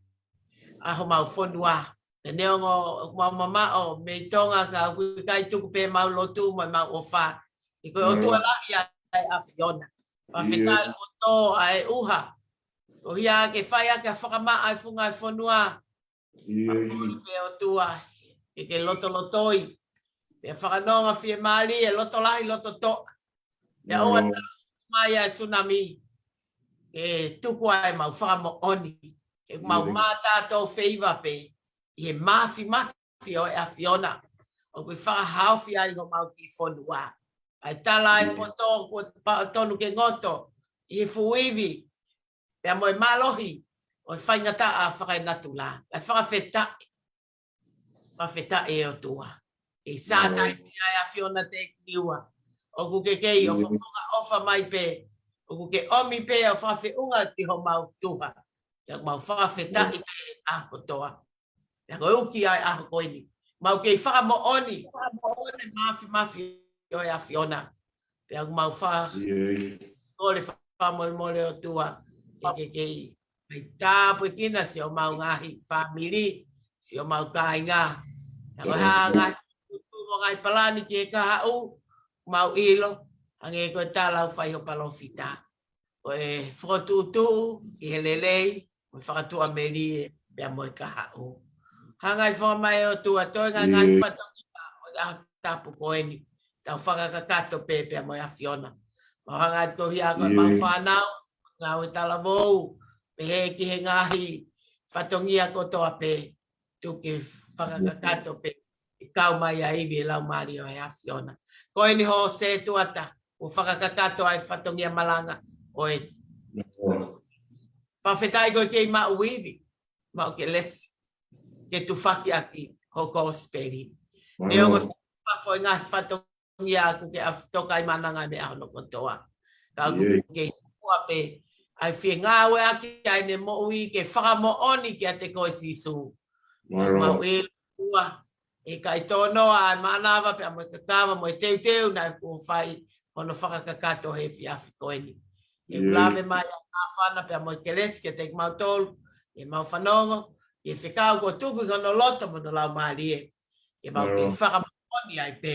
ʻa homau fonua. Pea neongo ʻoku mau mamaʻo mei Tonga ka ʻoku ʻikai tuku pē ʻemau lotu mo ʻemau ʻofa. He ko e ʻOtua lahi ʻa e ʻAfiona. Fakafetaʻi ʻOtua ʻa e ʻuha. Ko ia ke fai ake ʻa e fakamaʻa ʻa e funga ʻo e fonua. Mau kole pē ʻOtua ke ke lotolotoi. Pea fakanonga fiemālie, loto lahi, loto toʻa. Pea ʻoua naʻa mai ʻa e tsunami ke tuku ai ʻemau fakamoʻoni. He mau mātā tō feiva pē ʻi he māfimafi ʻo e ʻAfiona ʻoku fakahaofi ai homau kiʻi fonua. ʻA e tala ʻa e poto kuo pau tonu ke ngoto ʻi he fuʻu ivi pea mo e mālohi ʻo e faingataʻa fakaenatula. ʻA e fakafetaʻi. Fakafetaʻi ʻe ʻOtua. ʻE sātai pē ʻa e ʻAfiona te ki ua. ʻOku ke kei ʻo fofonga ʻofa mai pē. ʻOku ke ʻomi pē ʻo fakafeʻunga ki homau tuha. Pea mau fakafetaʻi pē ʻa kotoa. Pea ko e uki ʻa e ʻaho ko eni. Mau kei fakamoʻoni. Fakamoʻoni māfimafi ʻo e ʻAfiona. Pea mau fa-, kole fakamolemole ʻOtua. Ke ke kei mai tāpuekina siʻomau ngaahi fāmili, siʻomau kāinga. Pea ko e hā ngaahi tuʻutuʻu mo e ngaahi palani ki he kahaʻu, mau ʻilo, hangē ko e tala ʻoku fai ʻe ho palōfita. Ko e fokotuʻutuʻu ʻi he lelei, mo e fakatuʻamelie, pea mo e kahaʻu. Hanga ʻe he fakamoʻoni ʻa e ʻOtua, toe ngaahi fatongia ʻo e ʻaho tapu ko eni. Tau fakakakato pē, pea mo e ʻAfiona. Mau hanga atu ko ia ko ʻemau fānau, ngāue talavou, pehē ki he ngaahi fatongia kotoa pē. Tuku ke fakakakato pē. ʻE kau mai ʻa e ivi ʻa e Laumālie ʻo e ʻAfiona. Ko eni ho setuata, ʻo fakakakato ai fatongia malanga ʻo e. Fakafetaʻi ko e kei maʻu ivi, maʻu kelesi. Ke tufaki ʻaki ho kosipeli. Neongo ʻa e foʻi ngaahi fatongia ʻoku ke ʻaf-, tōkaimaʻananga mei he ʻaho kotoa. Ka ʻoku kei tuku pē ʻa e fie ngāueʻaki ʻa ʻene moʻui ke fakamoʻoni kiate koe Sīsū. Mau ʻilo ʻOtua, ʻe ʻikai tōnoa ʻa e mānava pea mo e kakava mo e teuteu naʻe kuo fai hono fakakakato he efiafi ko eni. ʻE lave mai ʻa e ʻAfiona pea mo e kelesi kiate kimautolu, ʻemau fanongo, ʻi he fekau kuo tuku ʻi hono loto mo hono laumālie. Ke mau kei fakamoʻoni ai pē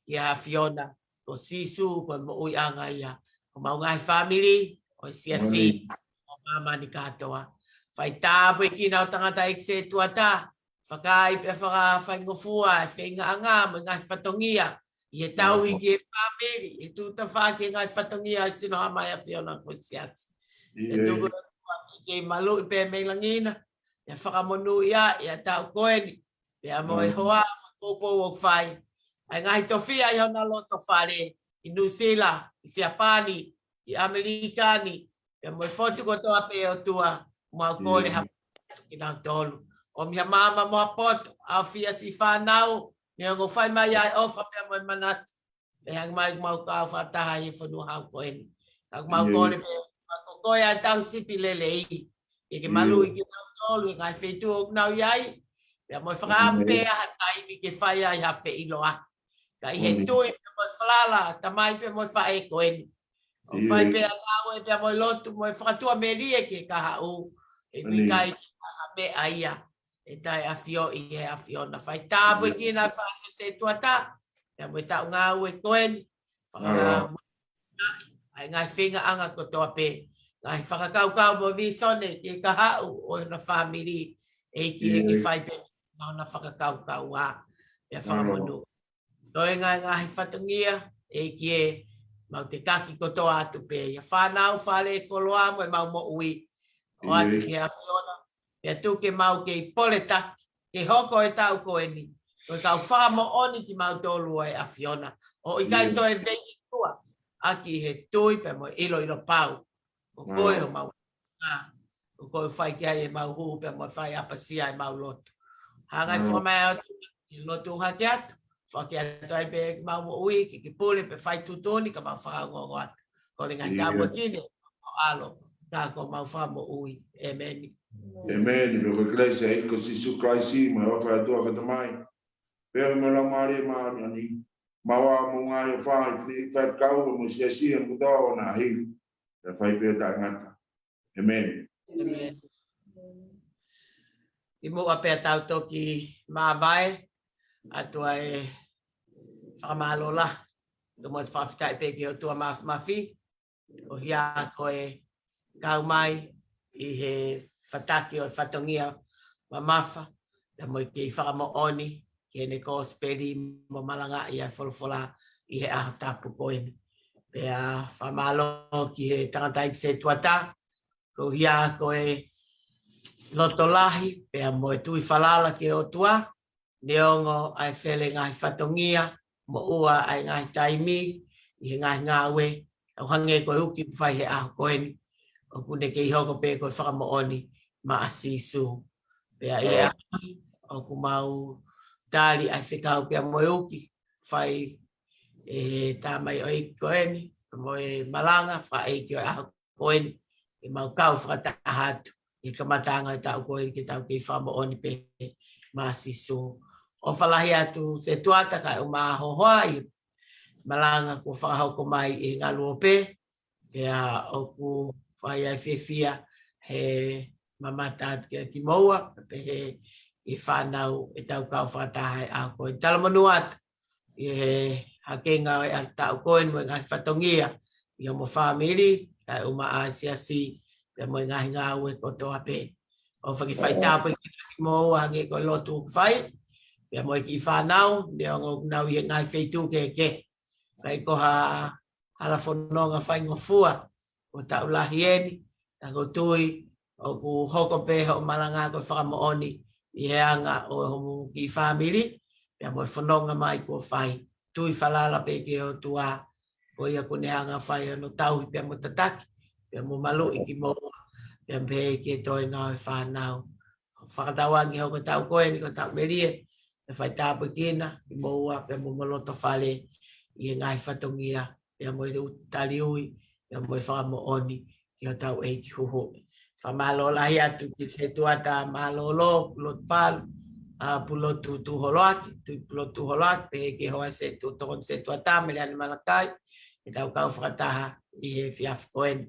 ki he ʻAfiona. ko Sīsū ko e moʻuiʻanga ia. Ko homau ngaahi fāmili, ʻo e siasi, ʻo māmani kātoa. Fai tāpuekina ʻo tangataʻeiki setuata, fakaai pea fakafaingofua e feingaʻanga mo e ngaahi fatongia ʻi he tauhi ki he fāmili, ʻi he tuʻu tafaʻaki e ngaahi fatongia ʻo e sino hā mai ʻa e ʻAfiona ko e siasi. ʻE tuku ʻOtua ke kei maluʻi pē mei langi na, ʻe fakamonūʻia ʻi he taʻu ko eni, pea mo e hoa mo e poupou ʻoku fai. ʻA e ngaahi tofiʻa ʻi hona loto fale, ʻi Nuʻusila, ʻi Siapani, ʻi ʻAmelika ni, pea mo e potu kotoa pē ʻOtua, mau kole ha atu kinautolu. ʻOmi ha maama mo ha poto, ʻafio siʻi fānau, neongo fai mai ʻa e ʻofa pea mo e manatu. Pea hanga mai mau kau fakataha ʻi he fonua hau ko eni. Ka mau kole pē, ka ko koe ʻa e tauhi sipi lelei. ʻE ke maluʻi kinautolu, ʻi he ngaahi feituʻu ʻoku nau ʻi ai. Pea mo e fakaʻamu pē ʻa ha taimi ke fai ai ha feʻiloa. Ka ʻi he tui pea mo e falala, tamai pea mo e faʻē ko eni. ʻO fai pē ʻa e ngāue pea mo e lotu, mo e fakatuʻamelie ki he kahaʻu. ʻE ʻikai ke ʻi ai ha meʻa ia ʻe taʻe ʻafioʻi ʻe he ʻAfiona. Fai tāpuekina e fānau setuata, pea mo e taʻu ngāue ko eni. Faka- ʻa e ngaahi feingaʻanga kotoa pē, ngaahi fakakaukau mo e vīsone ki he kahaʻu ʻo hona fāmili, ʻEiki ʻe ke fai pē ʻa hona fakakaukau ʻa, pea fakamonū. Toe ngaahi ngaahi fatongia, ʻEiki ʻe mau te taki kotoa atu pē, ʻi he fānau, fale, koloa mo e mau moʻui, ʻoatu ki he ʻAfiona, pea tuku ke mau kei pole taki, ke hoko e taʻu ko eni, ko e kau fakamoʻoni kimautolu ʻo e ʻAfiona, ʻo ʻikai toe veingitua, ʻaki he tui pea mo e ʻiloʻilo pau. Ko koe homau, ʻa, ko koe fai ki ai ʻemau hū pea mo fai ʻapasia ʻemau lotu. Hanga ʻe fua mai atu, ʻi he lotu hake atu, fua ki atu ai pē ʻemau moʻui, ke ke pule pea fai tuʻutuʻuni ka mau fakaongoongo atu. Ko e ngaahi tāpuaki ni, ʻo e ʻAlo, ka ko homau Fakamoʻui. ʻEmeni. ʻEmeni. Pea ko e kelesi ʻa e ʻEiki ko Sīsū Kalaisi, mo e ʻofa ʻa e ʻOtua ko e Tamai, pea mo e Laumālie Māʻoniʻoni, maʻu ʻa e ngaahi ʻofa ʻa e ʻEiki Faifekau, mo e siasi ʻa e ʻOtua ʻo na hili, pea fai pē ʻo taʻengata. ʻEmeni. ʻEmeni. ʻI muʻa pea tau toki māvae atu ʻa e fakamālō lahi, ka mau fakafetaʻi pē ki he ʻOtua Māfimafi, ʻo hia ko e kau mai ʻi he fataki ʻo e fatongia mamafa, pea mo e kei fakamoʻoni ki heʻene kosipeli mo malangaʻi ʻa e folofola ʻi he ʻaho tapu ko eni. Pea fakamālō ki he tangataʻeiki setuata, ko ia ko e loto lahi, pea mo e tui falala ki he ʻOtua, neongo ʻa e fele ngaahi fatongia, moʻua ʻa e ngaahi taimi, ʻi he ngaahi ngāue, ʻo hangē ko e uki ʻoku fai he ʻaho ko eni, ʻoku ne kei hoko pē ko e fakamoʻoni maʻa Sīsū. Pea ʻi he ʻaho ni, ʻoku mau tali ʻa e fekau pea mo e uki, fai ʻe he tamaioʻeiki ko eni, mo e malanga, fakaʻeiki ʻo e ʻaho ko eni, ke mau kau fakataha atu, ʻi he kamataʻanga ʻo e taʻu ko eni ke tau kei fakamoʻoni pē maʻa Sīsū. ʻOfa lahi atu setuata kae ʻumaʻā hohoa ʻi he malanga kuo fakahoko mai ʻi he ngaluope, pea ʻoku fai ʻa e fiefia he mamata atu kia kimoua, pea pehē ki he fānau ʻe tau kau fakataha he ʻaho ko eni. Talamonū atu ʻi he hakenga ʻo e ʻaho taʻu ko eni mo e ngaahi fatongia, ʻi homo fāmili, kae ʻumaʻā e siasi, pea mo e ngaahi ngāue kotoa pē. ʻOfa ke fai tāpuekina kimoua hangē ko e lotu ʻoku fai, pea mo e kiʻi fānau, neongo ʻoku nau ʻi he ngaahi feituʻu kehekehe. Kae ko ha hala fononga faingofua, ko e taʻu lahi eni, ka ʻoku ou tui, ʻoku hoko pē hoʻo malanga ko e fakamoʻoni, ʻi he anga ʻo homo kiʻi fāmili, pea mo e fononga mai kuo fai, tui falala pē ki he ʻOtua, ko ia ʻoku ne hanga fai hono tauhi pea mo tataki, pea mo maluʻi kimoua, pea pehē ki he toenga ʻo e fānau. Fakatauange hoko e taʻu ko eni ko e taʻu melie, ʻe fai tāpuekina kimoua pea mo homo loto fale ʻi he ngaahi fatongia, pea mo e taliui, pea mo e fakamoʻoni ki hotau ʻEiki huhuʻi. Fakamālō lahi atu ki he setuata mālōlō, Pulotu Palu, ʻa Pulotu Tuholoaki, Tuʻi Pulotu Tuholoaki, pehē ki he hoa setu-, tokoni setuata, Meleane Malakai, ke tau kau fakataha ʻi he efiafi ko eni.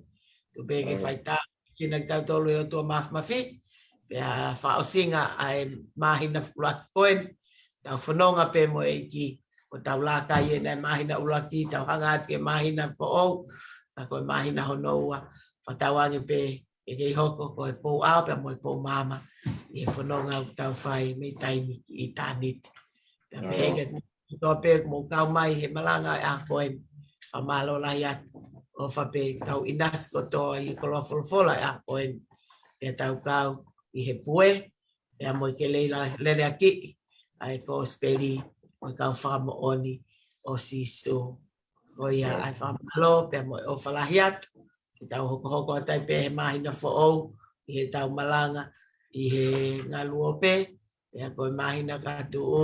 Tuku pē ke fai tāpuekina kitautolu ʻe he ʻOtua Māfimafi, pea fakaʻosinga ʻa e māhina ʻuluaki ko eni, tau fononga pē mo e ʻEiki, ʻo tau laka ʻi he ʻenau māhina ʻuluaki, tau hanga atu ki he māhina foʻou, ka ko e māhina hono ua, fakatauange pē ʻe kei hoko ko e pou ʻao pea mo e pou maama ʻi he fononga ʻoku tau fai mei taimi ki ʻitāniti. Pea pehē ki he kotoa pē ʻoku mou kau mai he malanga ʻo e ʻaho ko eni. Fakamālō lahi atu, ʻofa pē tau ʻinasi kotoa ʻi he koloa folofola ʻo e ʻaho ko eni. Pea tau kau ʻi he pue, pea mo e kei lele, leleakiʻi ʻa e kosipeli mo e kau fakamoʻoni ʻo Sīsū. Ko ia ʻa e fakamālō pea mo e ʻofa lahi atu. Ke tau hokohoko atu ai pē he māhina foʻou ʻi heʻetau malanga ʻi he ngaluope, pea ko e māhina ka tuʻu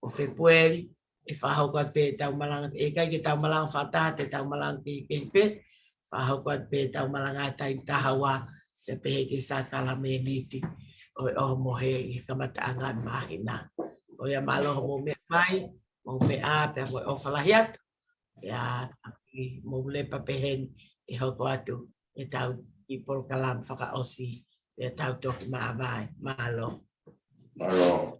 ʻo Fēpueli, ʻe fakahoko atu pē ʻetau malanga, ʻe ʻikai ke tau malanga fakataha, te tau malanga kehekehe pē, fakahoko atu pē ʻetau malanga he taimi taha ua, pea pehē ki he sākalamēniti ʻo e ʻohomohe ʻi he kamataʻanga ʻo e māhina. Ko ia mālō hoʻomou meʻa mai, mou meʻa pea mo e ʻofa lahi atu. Pea mou lepa pehē ni ke hoko atu ʻetau kiʻi polokalama fakaʻosi, pea tau toki māvae. Mālō. Mālō.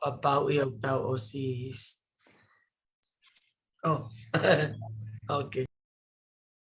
Papau ia ʻoku tau ʻosi. Oh. Okay.